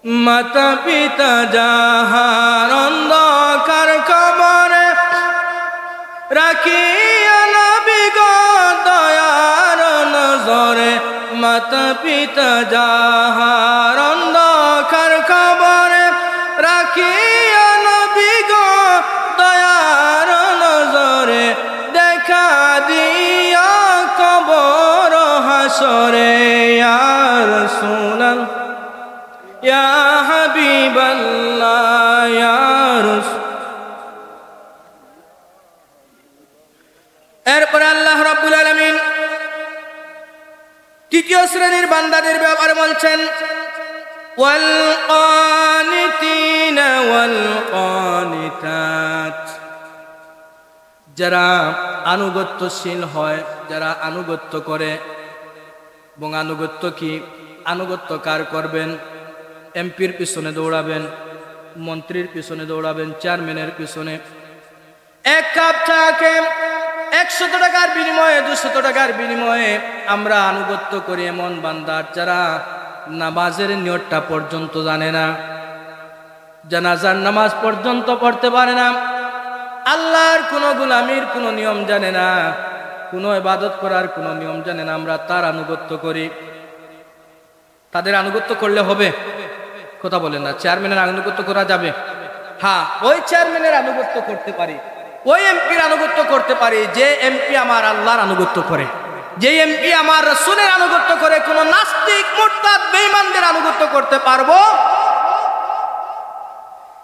মাতা পিতা যাহার অন্ধকার কবরে, রাখিয়া নবী গো দয়ার নজরে। মাতা পিতা যাহার অন্ধকার কবরে, রাখিয়া নবী গো দয়ার নজরে। দেখা দিও কবর হাশরে, ইয়া রাসূলুল্লাহ। ইয়া হাবিবাল্লাহ, ইয়া রাসূল। এরপরে আল্লাহ রাব্বুল আলামিন তৃতীয় শ্রেণীর বান্দাদের ব্যাপারে বলছেন, "ওয়াল কানিতিনা ওয়াল কানিতাত।" যারা আনুগত্যশীল হয়, যারা আনুগত্য করে, এবং আনুগত্য কি? আনুগত্য কার করবেন? এমপির পিছনে দৌড়াবেন, মন্ত্রীর পিছনে দৌড়াবেন, চেয়ারম্যানের পিছনে? এক কাপ চা খেয়ে একশত টাকার বিনিময়ে, দুইশত টাকার বিনিময়ে আমরা আনুগত্য করি এমন বান্দার, যারা নামাজের নিয়তটা পর্যন্ত জানে না, জানাজার নামাজ পর্যন্ত পড়তে পারে না, আল্লাহর কোনো গোলামির কোনো নিয়ম জানে না, কোনো ইবাদত করার কোনো নিয়ম জানে না, আমরা তার আনুগত্য করি, তাদের আনুগত্য করলে হবে? কথা বলেন না। চেয়ারম্যানের আনুগত্য করা যাবে? হ্যাঁ, ওই চেয়ারম্যানের আনুগত্য করতে পারি, ওই এমপির আনুগত্য করতে পারি, যে এমপি আমার আল্লাহর আনুগত্য করে, যে এমপি আমার রসুলের আনুগত্য করে। কোনো নাস্তিক, মুরতাদ, বেঈমানদের আনুগত্য করতে পারবো?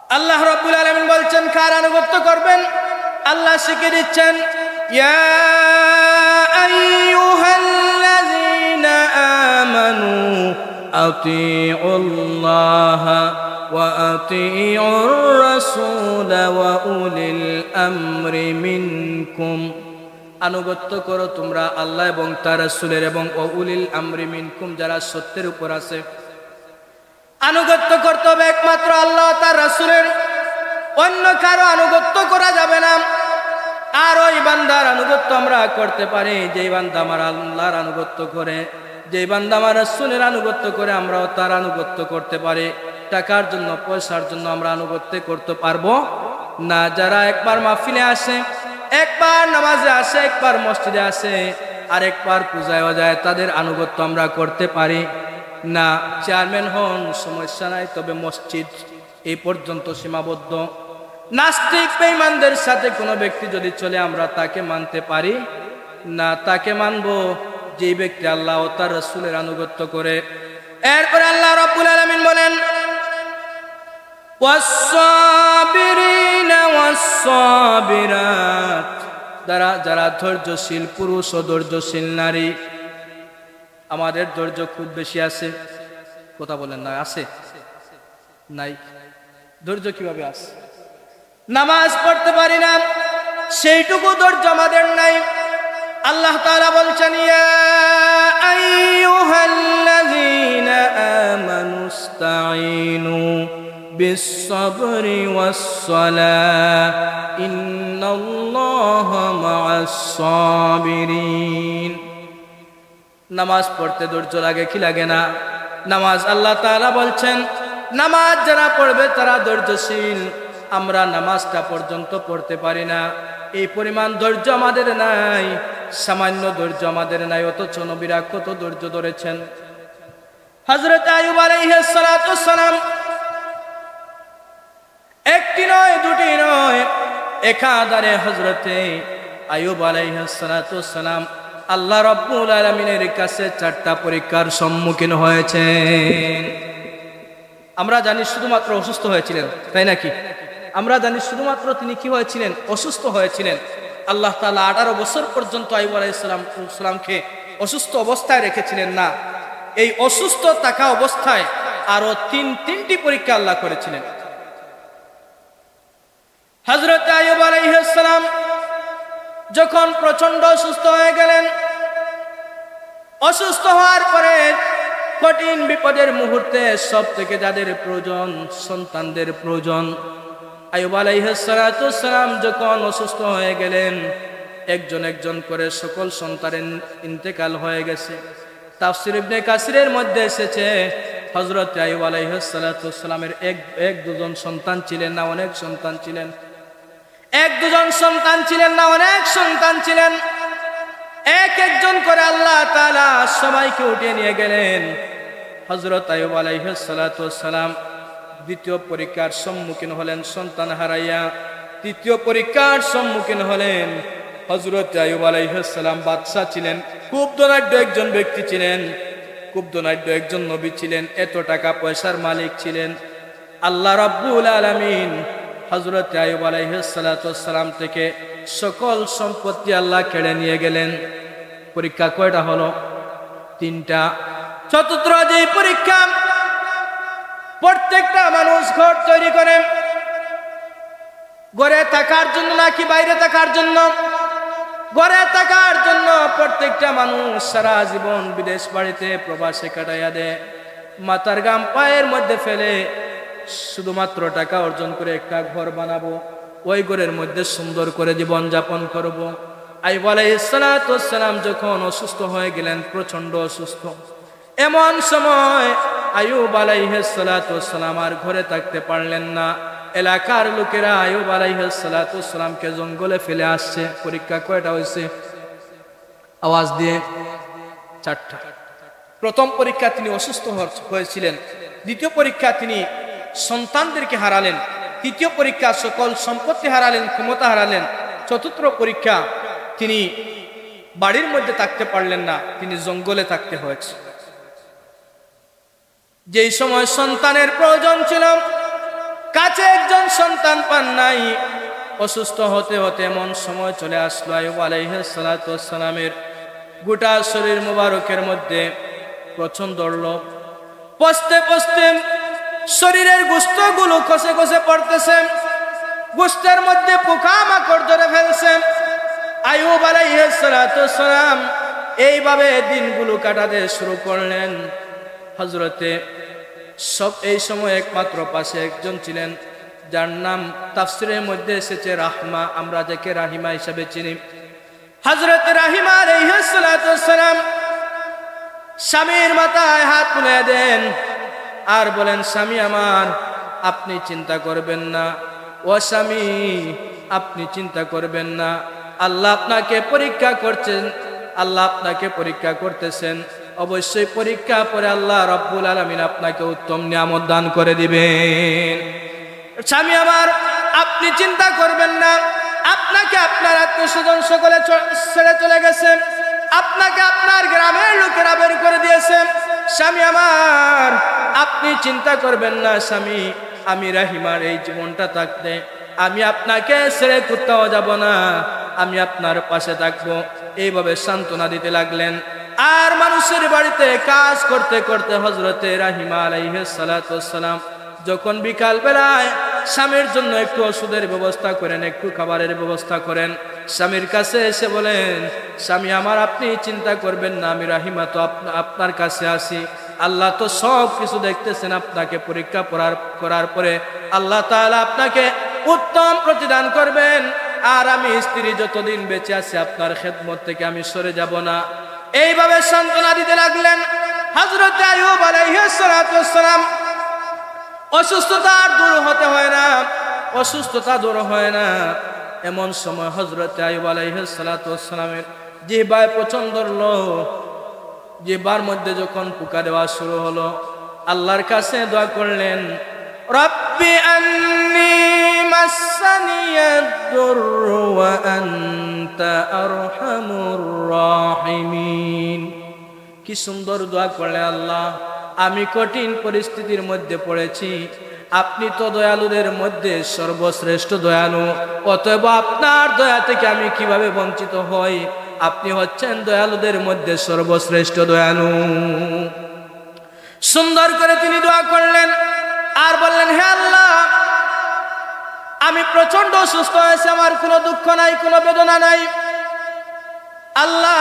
আল্লাহ রাব্বুল আলামিন বলছেন, কার আনুগত্য করবেন? আল্লাহ শিখিয়ে দিচ্ছেন, "ইয়া আইয়ুহাল্লাযীনা আমানু আতিউল্লাহা ওয়া আতিউর রাসূলা ওয়া উলিল আমরি মিনকুম।" আনুগত্য করো তোমরা আল্লাহ এবং তার রাসূলের এবং ওয়া উলিল আমরি মিনকুম, যারা সত্যের উপর আছে। আনুগত্য করতে হবে একমাত্র আল্লাহ, তার রাসূলের, অন্য কারো আনুগত্য করা যাবে না। আর ওই বান্দার আনুগত্য আমরা করতে পারি, যেই বান্দা আমার আল্লাহর আনুগত্য করে, যেই বান্দা আমার রাসূলের আনুগত্য করে, আমরাও তার আনুগত্য করতে পারি। টাকার জন্য, পয়সার জন্য আমরা আনুগত্য করতে পারবো না। যারা একবার মাহফিলে আসে, একবার নামাজে আসে, একবার মসজিদে আসে, আর একবার পূজায়ও যায়, তাদের আনুগত্য আমরা করতে পারি না। চেয়ারম্যান হন, সমস্যা নাই, তবে মসজিদ এই পর্যন্ত সীমাবদ্ধ। নাস্তিক বেঈমানদের সাথে কোনো ব্যক্তি যদি চলে, আমরা তাকে মানতে পারি না। তাকে মানবো যেই ব্যক্তি আল্লাহ ও তার রাসূলের আনুগত্য করে। এরপরে আল্লাহ রাব্বুল আলামিন বলেন, "ওয়াস-সাবিরিনা ওয়াস-সাবিরাত", যারা, যারা ধৈর্যশীল পুরুষ ও ধৈর্যশীল নারী। আমাদের ধৈর্য খুব বেশি আছে, কথা বলেন না, আছে? নাই। ধৈর্য কিভাবে আছে? নামাজ পড়তে পারি না, সেইটুকু ধৈর্য আমাদের নাই। আল্লাহ তাআলা বলছেন, "ইয়া আইয়ুহাল্লাযীনা আমানুস্তাঈনু বিস-সাবরি ওয়াস-সালাহ, ইন্নাল্লাহা মা'আস-সাবিরিন।" নামাজ পড়তে ধৈর্য লাগে কি লাগে না? নামাজ, আল্লাহ তাআলা বলছেন, নামাজ যারা পড়বে তারা ধৈর্যশীল। আমরা নামাজটা পর্যন্ত পড়তে পারি না, এই পরিমাণ ধৈর্য আমাদের নাই, সামান্য ধৈর্য আমাদের নাই, অথচ নবীরা কত ধৈর্য ধরেছেন। হযরত আইয়ুব আলাইহিস সালাতু ওয়াস সালাম একটি নয়, দুটি নয়, একাধারে হযরতে আইয়ুব আলাইহিস সালাতু ওয়াস সালাম আল্লাহ রাব্বুল আলামিনের কাছে চারটা পরীক্ষার সম্মুখীন হয়েছেন। আমরা জানি শুধুমাত্র অসুস্থ হয়েছিলেন, তাই নাকি? আমরা জানি শুধুমাত্র তিনি কি হয়েছিলেন? অসুস্থ হয়েছিলেন। আল্লাহ তাআলা আঠারো বছর পর্যন্ত আইয়ুব আলাইহিস সালাম, সালামকে অসুস্থ অবস্থায় রেখেছিলেন না। এই অসুস্থ থাকা অবস্থায় আরো তিন, তিনটি পরীক্ষা আল্লাহ করেছিলেন। হযরত আইয়ুব আলাইহিস সালাম যখন প্রচণ্ড অসুস্থ হয়ে গেলেন, অসুস্থ হওয়ার পরে কঠিন বিপদের মুহূর্তে সব থেকে যাদের প্রয়োজন, সন্তানদের প্রয়োজন, আইয়ুব আলাইহিস সালাতু ওয়াস সালাম যখন অসুস্থ হয়ে গেলেন, একজন একজন করে সকল সন্তানের ইন্তেকাল হয়ে গেছে। তাফসীর ইবনে কাসিরের মধ্যে এসেছে, হযরত আইয়ুব আলাইহিস সালাতু ওয়াস সালামের এক, এক দুজন সন্তান ছিলেন না, অনেক সন্তান ছিলেন। এক দুজন সন্তান ছিলেন না, অনেক সন্তান ছিলেন। এক একজন করে আল্লাহ তাআলা সবাইকে উঠিয়ে নিয়ে গেলেন। হযরত আইয়ুব আলাইহিস সালাতু ওয়াস সালাম দ্বিতীয় পরীক্ষার সম্মুখীন হলেন সন্তান হারাইয়া। তৃতীয় পরীক্ষার সম্মুখীন হলেন। হযরত আইয়ুব আলাইহিস সালাম বাদশা ছিলেন, খুব ধনাঢ্য একজন ব্যক্তি ছিলেন, খুব ধনাঢ্য একজন নবী ছিলেন, এত টাকা পয়সার মালিক ছিলেন। আল্লাহ রাব্বুল আলামিন হযরত আইয়ুব আলাইহিস সালাতু ওয়াস সালাম থেকে সকল সম্পত্তি আল্লাহ কেড়ে নিয়ে গেলেন। পরীক্ষা কয়টা হলো? তিনটা। চতুর্থ যে পরীক্ষা, প্রত্যেকটা মানুষ ঘর তৈরি করে, ঘরে থাকার জন্য নাকি বাইরে থাকার জন্য? ঘরে থাকার জন্য। প্রত্যেকটা মানুষ সারা জীবন বিদেশ বাড়িতে প্রবাসে কাটাইয়া দেয়, মাথার ঘাম পায়ের মধ্যে ফেলে শুধুমাত্র টাকা অর্জন করে একটা ঘর বানাবো, ওই ঘরের মধ্যে সুন্দর করে জীবন যাপন করব। আইয়ুব আলাইহিস সালাতু ওয়াস সালাম যখন অসুস্থ হয়ে গেলেন, প্রচণ্ড অসুস্থ, এমন সময় আইয়ুব আলাইহিস সালাতু ওয়াস সালাম আর ঘরে থাকতে পারলেন না। এলাকার লোকেরা আইয়ুব আলাইহিস সালাতু ওয়াস সালামকে জঙ্গলে ফেলে আসছে। পরীক্ষা কয়টা হয়েছে? আওয়াজ দিয়ে চারটা। প্রথম পরীক্ষা তিনি অসুস্থ হয়ে-, হয়েছিলেন। দ্বিতীয় পরীক্ষা তিনি সন্তানদেরকে হারালেন। তৃতীয় পরীক্ষা সকল সম্পত্তি হারালেন, ক্ষমতা হারালেন। চতুর্থ পরীক্ষা তিনি বাড়ির মধ্যে থাকতে পারলেন না, তিনি জঙ্গলে থাকতে হয়েছে। যেই সময় সন্তানের প্রয়োজন ছিল, কাছে একজন সন্তান পান নাই। অসুস্থ হতে হতে এমন সময় চলে আসলো, আইয়ুব আলাইহিস সালাতু ওয়াস সালামের গোটা শরীর মোবারকের মধ্যে পচন ধরল। পচতে পচতে শরীরের গোস্তগুলো খসে খসে পড়তেছে, গোস্তের মধ্যে পোকামাকড় ধরে ফেলছে। আইয়ুব আলাইহিস সালাতু ওয়াস সালাম এইভাবে দিনগুলো কাটাতে শুরু করলেন। হযরতে সব এই সময় একমাত্র পাশে একজন ছিলেন, যার নাম তাফসীরের মধ্যে এসেছে রাহিমা, আমরা যাকে রাহিমা হিসাবে চিনি। হযরত রাহিমা আলাইহিস সালাতু ওয়াস সালাম স্বামীর মাথায় হাত বুলিয়ে দেন আর বলেন, "স্বামী আমার, আপনি চিন্তা করবেন না, ও স্বামী, আপনি চিন্তা করবেন না, আল্লাহ আপনাকে পরীক্ষা করছেন, আল্লাহ আপনাকে পরীক্ষা করতেছেন, অবশ্যই পরীক্ষা পরে আল্লাহ রাব্বুল আলামিন আপনাকে উত্তম নিয়ামত দান করে দিবেন।" স্বামী আমার, আপনি চিন্তা করবেন না, আপনাকে আপনার আত্মীয় স্বজন সকলে ছ-, ছেড়ে চলে গেছে, আপনাকে আপনার গ্রামের লোকেরা বের করে দিয়েছে। স্বামী আমার, আপনি চিন্তা করবেন না, স্বামী, আমি রাহিমার এই জীবনটা থাকতে আমি আপনাকে ছেড়ে কোথাও যাব না, আমি আপনার পাশে থাকবো। এইভাবে সান্ত্বনা দিতে লাগলেন। আর মানুষের বাড়িতে কাজ করতে করতে হযরতে রাহিমা আলাইহিস সালাতু ওয়াস সালাম যখন বিকাল বেলায় স্বামীর জন্য একটু ওষুধের ব্যবস্থা করেন, একটু খাবারের ব্যবস্থা করেন, স্বামীর কাছে এসে বলেন, "স্বামী আমার, আপনি চিন্তা করবেন না, আমি রাহিমা তো আপ-, আপনার কাছে আছি, আল্লাহ তো সব কিছু দেখতেছেন, আপনাকে পরীক্ষা করার, করার পরে আল্লাহ তাআলা আপনাকে উত্তম প্রতিদান করবেন, আর আমি স্ত্রী যতদিন বেঁচে আছি আপনার খেদমত থেকে আমি সরে যাব না।" এইভাবে সান্ত্বনা দিতে লাগলেন। হযরত আইয়ুব আলাইহিস সালাতু ওয়াস সালাম অসুস্থতা আর দূর হতে হয় না, অসুস্থতা দূর হয় না। এমন সময় হযরত আইয়ুব আলাইহিস সালাতু ওয়াস সালামের জিহ্বায় পচন ধরল। জিহ্বার মধ্যে যখন পোকা দেওয়া শুরু হলো, আল্লাহর কাছে দোয়া করলেন, "রব্বি আন্নি মাসসানিয়াদ দুররু ওয়া আনতা আরহামুর রাহিমিন।" কি সুন্দর দোয়া করলেন, "আল্লাহ, আমি কঠিন পরিস্থিতির মধ্যে পড়েছি, আপনি তো দয়ালুদের মধ্যে সর্বশ্রেষ্ঠ দয়ালু, অতএব আপনার দয়া থেকে আমি কিভাবে বঞ্চিত হই? আপনি হচ্ছেন দয়ালুদের মধ্যে সর্বশ্রেষ্ঠ দয়ালু। সুন্দর করে তিনি দোয়া করলেন আর বললেন, "হে আল্লাহ, আমি প্রচণ্ড অসুস্থ হয়েছি, আমার কোনো দুঃখ নাই, কোনো বেদনা নাই। আল্লাহ,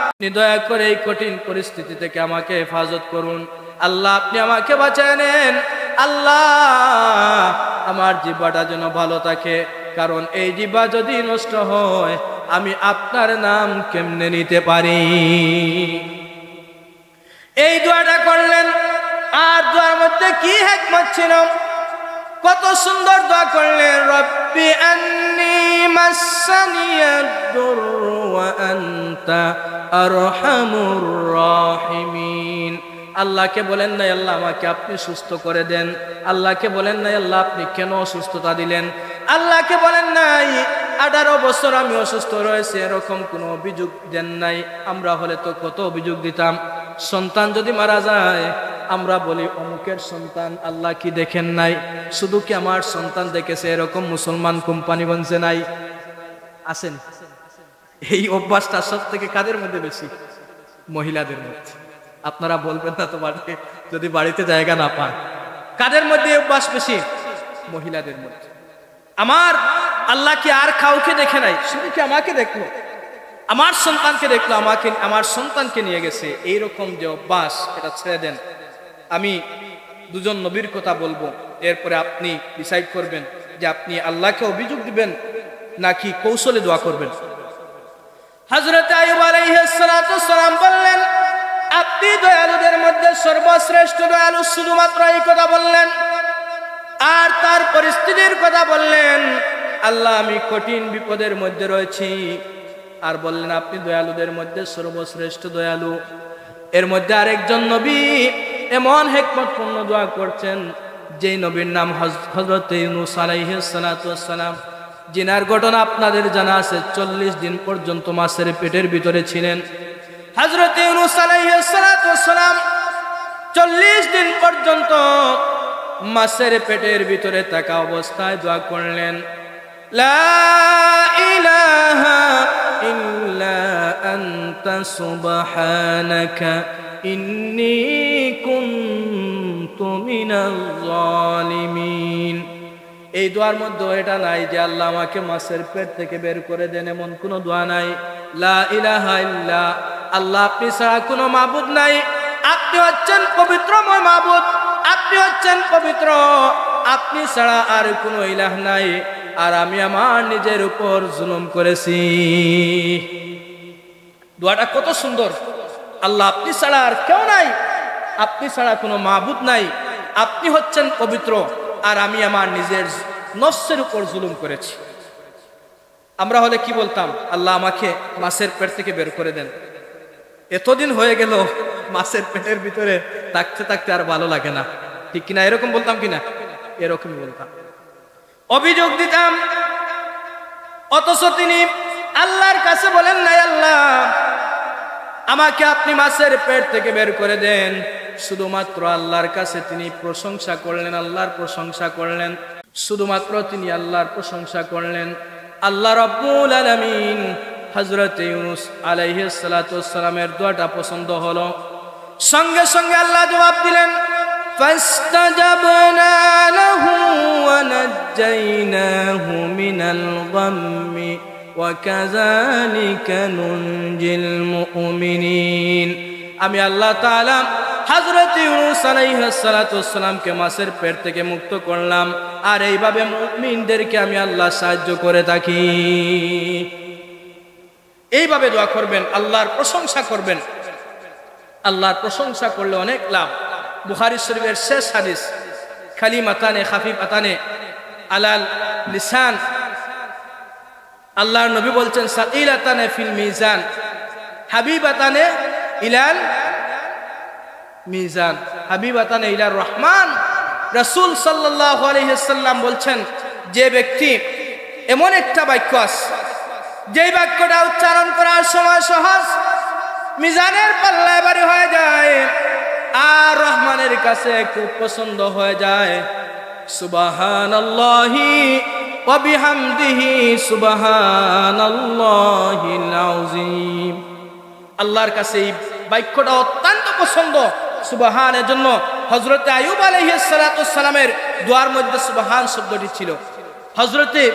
আপনি দয়া করে এই কঠিন পরিস্থিতি থেকে আমাকে হেফাজত করুন। আল্লাহ, আপনি আমাকে বাঁচায় নেন। আল্লাহ, আমার জিহ্বাটা যেন ভালো থাকে, কারণ এই জিহ্বা যদি নষ্ট হয়, আমি আপনার নাম কেমনে নিতে পারি?" এই দোয়াটা করলেন। আর দোয়ার মধ্যে কি হিকমত ছিল, কত সুন্দর দোয়া করলেন, "রব্বি আন্নি মাসসানিয়াদ দুররু ওয়া আনতা আরহামুর রাহিমিন।" আল্লাহকে বলেন নাই, "আল্লাহ, আমাকে আপনি সুস্থ করে দেন।" আল্লাহকে বলেন নাই, "আল্লাহ, আপনি কেন অসুস্থতা দিলেন?" আল্লাহকে বলেন নাই, "আঠারো বছর আমি অসুস্থ রয়েছি", এরকম কোনো অভিযোগ দেন নাই। আমরা হলে তো কত অভিযোগ দিতাম। সন্তান যদি মারা যায়, আমরা বলি, "অমুকের সন্তান আল্লাহ কি দেখেন নাই? শুধু কি আমার সন্তান দেখেছে?" এরকম মুসলমান কোম্পানিগঞ্জে নাই? আছেন? এই অভ্যাসটা সব থেকে কাদের মধ্যে বেশি? মহিলাদের মধ্যে। আপনারা বলবেন না তো বাড়িতে, যদি বাড়িতে জায়গা না পান। কাদের মধ্যে এই অভ্যাস বেশি? মহিলাদের মধ্যে। আমার আল্লাহ কি আর কাউকে দেখে নাই? শুধু কি আমাকে দেখলো? আমার সন্তানকে দেখলো, আমাকে, আমার সন্তানকে নিয়ে গেছে। এইরকম যে অভ্যাস, এটা ছেড়ে দেন। আমি দুজন নবীর কথা বলবো, এরপরে আপনি ডিসাইড করবেন যে আপনি আল্লাহকে অভিযোগ দিবেন নাকি কৌশলে দোয়া করবেন। হযরত আইয়ুব আলাইহিস সালাতু ওয়াস সালাম বললেন, "আপনি দয়ালুদের মধ্যে সর্বশ্রেষ্ঠ দয়ালু", শুধুমাত্র এই কথা বললেন। আর তার পরিস্থিতির কথা বললেন, "আল্লাহ, আমি কঠিন বিপদের মধ্যে রয়েছি।" আর বললেন, "আপনি দয়ালুদের মধ্যে সর্বশ্রেষ্ঠ দয়ালু।" এর মধ্যে আরেকজন নবী এমন হিকমতপূর্ণ দোয়া করছেন, যেই নবীর নাম হজ-, হযরত ইউনুস আলাইহিস সালাতু ওয়াস সালাম, যিনার ঘটনা আপনাদের জানা আছে, চল্লিশ দিন পর্যন্ত মাছের পেটের ভিতরে ছিলেন। হযরত ইউনুস আলাইহিস সালাতু ওয়াস সালাম চল্লিশ দিন পর্যন্ত মাছের পেটের ভিতরে থাকা অবস্থায় দোয়া করলেন, "লা ইলাহা ইল্লা আনতা সুবহানাকা ইন্নী কুনতু মিনাজ জালিমিন।" এই দোয়ার মধ্যে এটা নাই যে, "আল্লাহ, আমাকে মাছের পেট থেকে বের করে দেন", এমন কোনো দোয়া নাই। লা ইলাহা ইল্লা আল্লাহ, আপনি ছাড়া কোনো মাবুদ নাই, আপনি হচ্ছেন পবিত্রময় মাবুদ, আপনি হচ্ছেন পবিত্র, আপনি ছাড়া আর কোনো ইলাহ নাই, আর আমি আমার নিজের উপর জুলুম করেছি। দোয়াটা কত সুন্দর। আল্লাহ, আপনি ছাড়া আর কেউ নাই, আপনি ছাড়া কোনো মাবুদ নাই, আপনি হচ্ছেন পবিত্র, আর আমি আমার নিজের নফসের উপর জুলুম করেছি। আমরা হলে কি বলতাম? "আল্লাহ, আমাকে মাছের পেট থেকে বের করে দেন।" এতদিন হয়ে গেল মাছের পেটের ভিতরে থাকতে থাকতে আর ভালো লাগে না, ঠিক কিনা? এরকম বলতাম কিনা? এরকমই বলতাম। অভিযোগ দিতাম, অথচ তিনি আল্লাহর কাছে বলেন নাই, "আল্লাহ, আমাকে আপনি মাছের পেট থেকে বের করে দেন।" শুধুমাত্র আল্লাহর কাছে তিনি প্রশংসা করলেন, আল্লাহর প্রশংসা করলেন, শুধুমাত্র তিনি আল্লাহর প্রশংসা করলেন। আল্লাহ রাব্বুল আলামিন হযরত ইউনুস আলাইহিস সালাতু ওয়াস সালামের দোয়াটা পছন্দ হলো, সঙ্গে সঙ্গে আল্লাহ জবাব দিলেন, "ফাস্তাজাবনা লাহু ওয়া নাজ্জাইনাহু মিনাল গাম্মি ওয়া কাযালিকা নুনজিল মুমিনিন।" আমি আল্লাহ তাআলা হযরত ইউনুস আলাইহিস সালাতু ওয়াস সালামকে মাছের পেট থেকে মুক্ত করলাম, আর এইভাবে মুমিনদেরকে আমি আল্লাহ সাহায্য করে থাকি। এইভাবে দোয়া করবেন, আল্লাহর প্রশংসা করবেন। আল্লাহর প্রশংসা করলে অনেক লাভ। বুখারী শরীফের শেষ হাদিস, "কালিমাতানে খাফিফাতানে আলাল লিসান।" আল্লাহর নবী বলছেন, "সাকিলাতানে ফিল মিজান, হাবিবাতানে ইলাল মিজান, হাবিবাতানে ইলার রহমান।" রাসূল সাল্লাল্লাহু আলাইহি ওয়াসাল্লাম বলছেন, যে ব্যক্তি, এমন একটা বাক্য আছে, যেই বাক্যটা উচ্চারণ করার সময় সহজ, মিজানের পাল্লায় ভারী হয়ে যায়, আর রহমানের কাছে খুব পছন্দ হয়ে যায়। সুবহানাল্লাহি ওয়া বিহামদিহি, সুবহানাল্লাহিল আযীম। আল্লাহর কাছে এই বাক্যটা অত্যন্ত পছন্দ, সুবহান। এজন্য হযরতে আইয়ুব আলাইহিস সালাতু ওয়াস সালামের দোয়ার মধ্যে সুবহান শব্দটি ছিল। হযরতে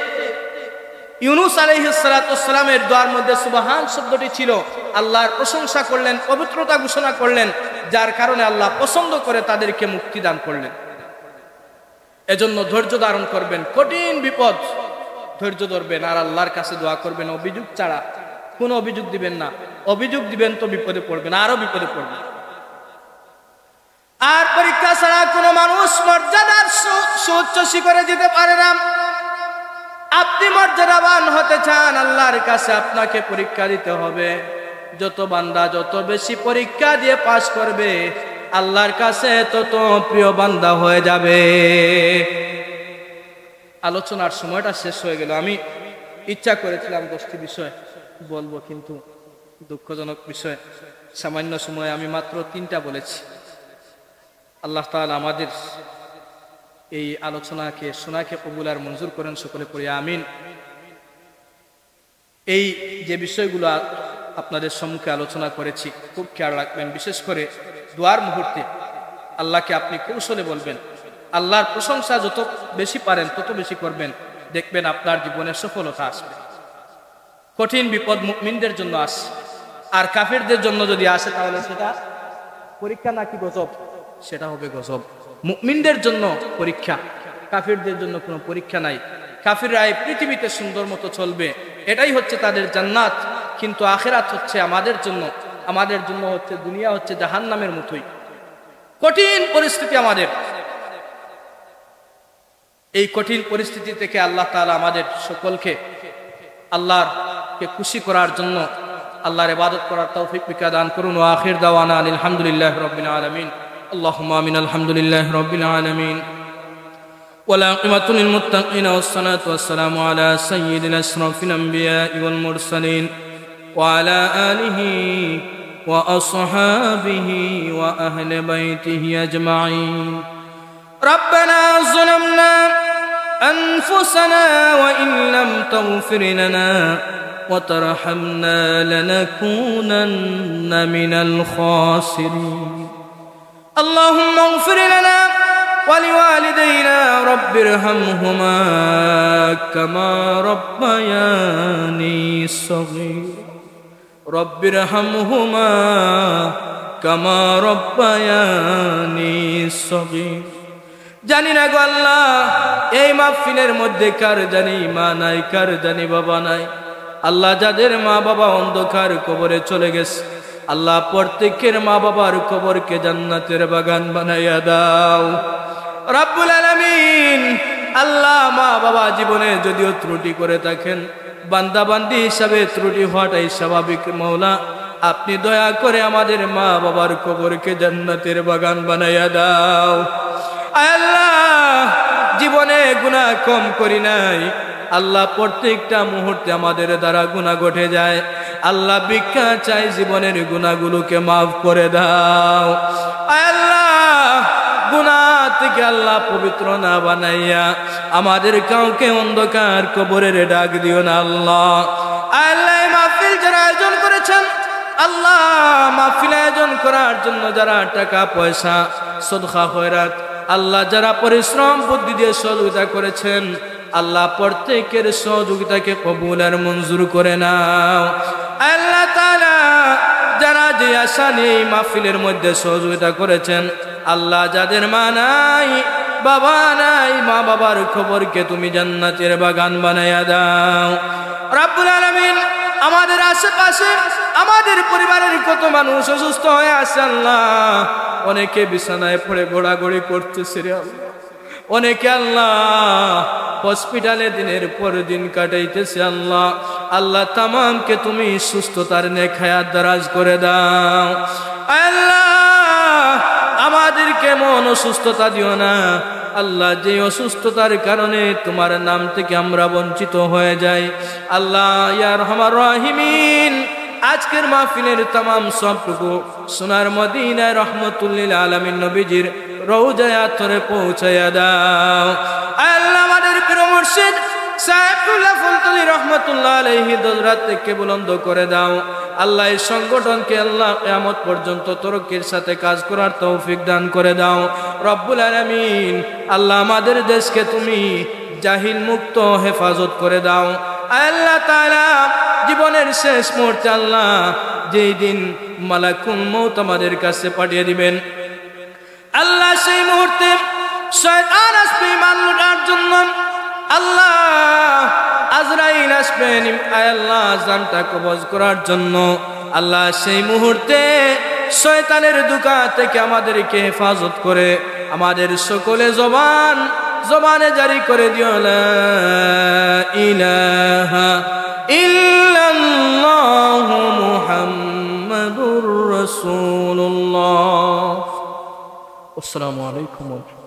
ইউনুস আলাইহিস সালাতু ওয়াস সালামের দোয়ার মধ্যে সুবহান শব্দটি ছিল। আল্লাহর প্রশংসা করলেন, পবিত্রতা ঘোষণা করলেন, যার কারণে আল্লাহ পছন্দ করে তাদেরকে মুক্তি দান করলেন। এজন্য ধৈর্য ধারণ করবেন, কঠিন বিপদ ধৈর্য ধরবেন, আর আল্লাহর কাছে দোয়া করবেন অভিযোগ ছাড়া। কোনো অভিযোগ দিবেন না, অভিযোগ দিবেন তো বিপদে পড়বেন, আরো বিপদে পড়বেন। আর পরীক্ষা ছাড়া কোনো মানুষ মর্যাদার সু-, সুউচ্চ শিখরে যেতে পারে না। আপনি মর্যাদাবান হতে চান, আল্লাহর কাছে আপনাকে পরীক্ষা দিতে হবে। যত বান্দা যত বেশি পরীক্ষা দিয়ে পাস করবে, আল্লাহর কাছে তত প্রিয় বান্দা হয়ে যাবে। আলোচনার সময়টা শেষ হয়ে গেল। আমি ইচ্ছা করেছিলাম দশটি বিষয় বলবো, কিন্তু দুঃখজনক বিষয়, সামান্য সময় আমি মাত্র তিনটা বলেছি। আল্লাহ তাআলা আমাদের এই আলোচনাকে, শোনাকে কবুল আর মঞ্জুর করেন, সকলে পড়ি আমিন। এই যে বিষয়গুলো আ-, আপনাদের সম্মুখে আলোচনা করেছি, খুব খেয়াল রাখবেন, বিশেষ করে দোয়ার মুহূর্তে আল্লাহকে আপনি কৌশলে বলবেন। আল্লাহর প্রশংসা যত বেশি পারেন তত বেশি করবেন, দেখবেন আপনার জীবনে সফলতা আসবে। কঠিন বিপদ মুমিনদের জন্য আসে, আর কাফিরদের জন্য যদি আসে তাহলে সেটা পরীক্ষা নাকি গজব? সেটা হবে গজব। মুমিনদের জন্য পরীক্ষা, কাফিরদের জন্য কোনো পরীক্ষা নাই। কাফিররা এই পৃথিবীতে সুন্দর মতো চলবে, এটাই হচ্ছে তাদের জান্নাত। কিন্তু আখেরাত হচ্ছে আমাদের জন্য, আমাদের জন্য হচ্ছে দুনিয়া হচ্ছে জাহান্নামের মতোই। কঠিন পরিস্থিতি আমাদের। এই কঠিন পরিস্থিতি থেকে আল্লাহ তাআলা আমাদের সকলকে আল্লাহকে খুশি করার জন্য আল্লাহর ইবাদত করার তৌফিক বিকা দান করুন। ওয়া আখির দাওয়ানা আনিল হামদুলিল্লাহি রাব্বিল আলামিন। আল্লাহুম্মা আমিন। আলহামদুলিল্লাহি রাব্বিল আলামিন। والعاقبة للمتقين والصلاة والسلام على سيد الأشرف الأنبياء والمرسلين وعلى آله وأصحابه وأهل بيته أجمعين. ربنا ظلمنا أنفسنا وإن لم تغفر لنا وترحمنا لنكونن من الخاسرين. اللهم اغفر لنا ولوالدينا رب ارحمهما كما ربياني صغيرا. رب ارحمهما كما ربياني صغيرا. জানি না গো আল্লাহ, এই মাহফিলের মধ্যে কার জানি মা নাই, কার জানি বাবা নাই। আল্লাহ, যাদের মা বাবা অন্ধকার কবরে চলে গেছে, আল্লাহ, প্রত্যেকের মা বাবার কবরকে জান্নাতের বাগান বানাইয়া দাও রাব্বুল আলামিন। আল্লাহ, মা বাবা জীবনে যদিও ত্রুটি করে থাকেন, বান্দা বান্দি হিসাবে ত্রুটি হওয়াটাই স্বাভাবিক। মওলা, আপনি দয়া করে আমাদের মা বাবার কবরকে জান্নাতের বাগান বানাইয়া দাও। আয় আল্লাহ, জীবনে গুনাহ কম করি নাই। আল্লাহ, প্রত্যেকটা মুহূর্তে আমাদের দ্বারা গুনাহ ঘটে যায়। আল্লাহ, ভিক্ষা চাই, জীবনের গুনাহগুলোকে মাফ করে দাও। আয় আল্লাহ, গুনাহ থেকে আল্লাহ পবিত্র না বানাইয়া আমাদের কাউকে অন্ধকার কবরের ডাক দিও না আল্লাহ। আয় আল্লাহ, এই মাহফিল যারা আয়োজন করেছেন, আল্লাহ, মাহফিল আয়োজন করার জন্য যারা টাকা পয়সা, সদকা খয়রাত, আল্লাহ, যারা পরিশ্রম বুদ্ধি দিয়ে সহযোগিতা করেছেন, আল্লাহ, প্রত্যেকের সহযোগিতাকে কবুল আর মঞ্জুর করে নাও। আল্লাহ তাআলা, যারা যে আশা নিয়ে এই মাহফিলের মধ্যে সহযোগিতা করেছেন, আল্লাহ, যাদের মা নাই, বাবা নাই, মা বাবার কবরকে তুমি জান্নাতের বাগান বানাইয়া দাও রাব্বুল আলামিন। আমাদের আশেপাশে আমাদের পরিবারের কত মানুষ অসুস্থ হয়ে আছে আল্লাহ, অনেকে বিছানায় পড়ে গড়াগড়ি করতেছে রে আল্লাহ। অনেকে আল্লাহ হসপিটালে দিনের পর দিন কাটাইতেছে আল্লাহ। আল্লাহ, তামামকে তুমি সুস্থতার নেক হায়াত দারাজ করে দাও। আল্লাহ, আমাদেরকে এমন অসুস্থতা দিও না আল্লাহ, যে অসুস্থতার কারণে তোমার নাম থেকে আমরা বঞ্চিত হয়ে যাই। আল্লাহ, ইয়া আরহামার রাহিমিন, আজকের মাহফিলের তামাম সবটুকু সোনার মদিনায় রহমতুল্লিল আলামিন নবীজির রওজায় আতহরে পৌঁছাইয়া দাও। আয় আল্লাহ, আমাদের পীর মুর্শিদ সাইফুল্লাহ ফুলতলি রহমতুল্লাহ আলাইহি দরজাত থেকে বুলন্দ করে দাও। আল্লাহ, এই সংগঠনকে আল্লাহ কিয়ামত পর্যন্ত তরক্কির সাথে কাজ করার তৌফিক দান করে দাও রব্বুল আলামিন। আল্লাহ, আমাদের দেশকে তুমি জাহিল মুক্ত হেফাজত করে দাও। আয় আল্লাহ তাআলা, জীবনের শেষ মুহূর্তে আল্লাহ, যেই দিন মালাকুল মউত আমাদের কাছে পাঠিয়ে দিবেন, আল্লাহ, সেই মুহূর্তে শয়তান আসবে ইমান লুটার জন্য। আল্লাহ, আজরাইল আসবেন, আয় আল্লাহ, জানটা কবজ করার জন্য। আল্লাহ, সেই মুহূর্তে শয়তানের ধোঁকা থেকে আমাদেরকে হেফাজত করে আমাদের সকলে জবান জবানে জারি করে দিও, লা ইলাহা ইল্লাল্লাহু মুহাম্মাদুর রাসূলুল্লাহ। আসসালামু আলাইকুম ওয়া রাহমাতুল্লাহ।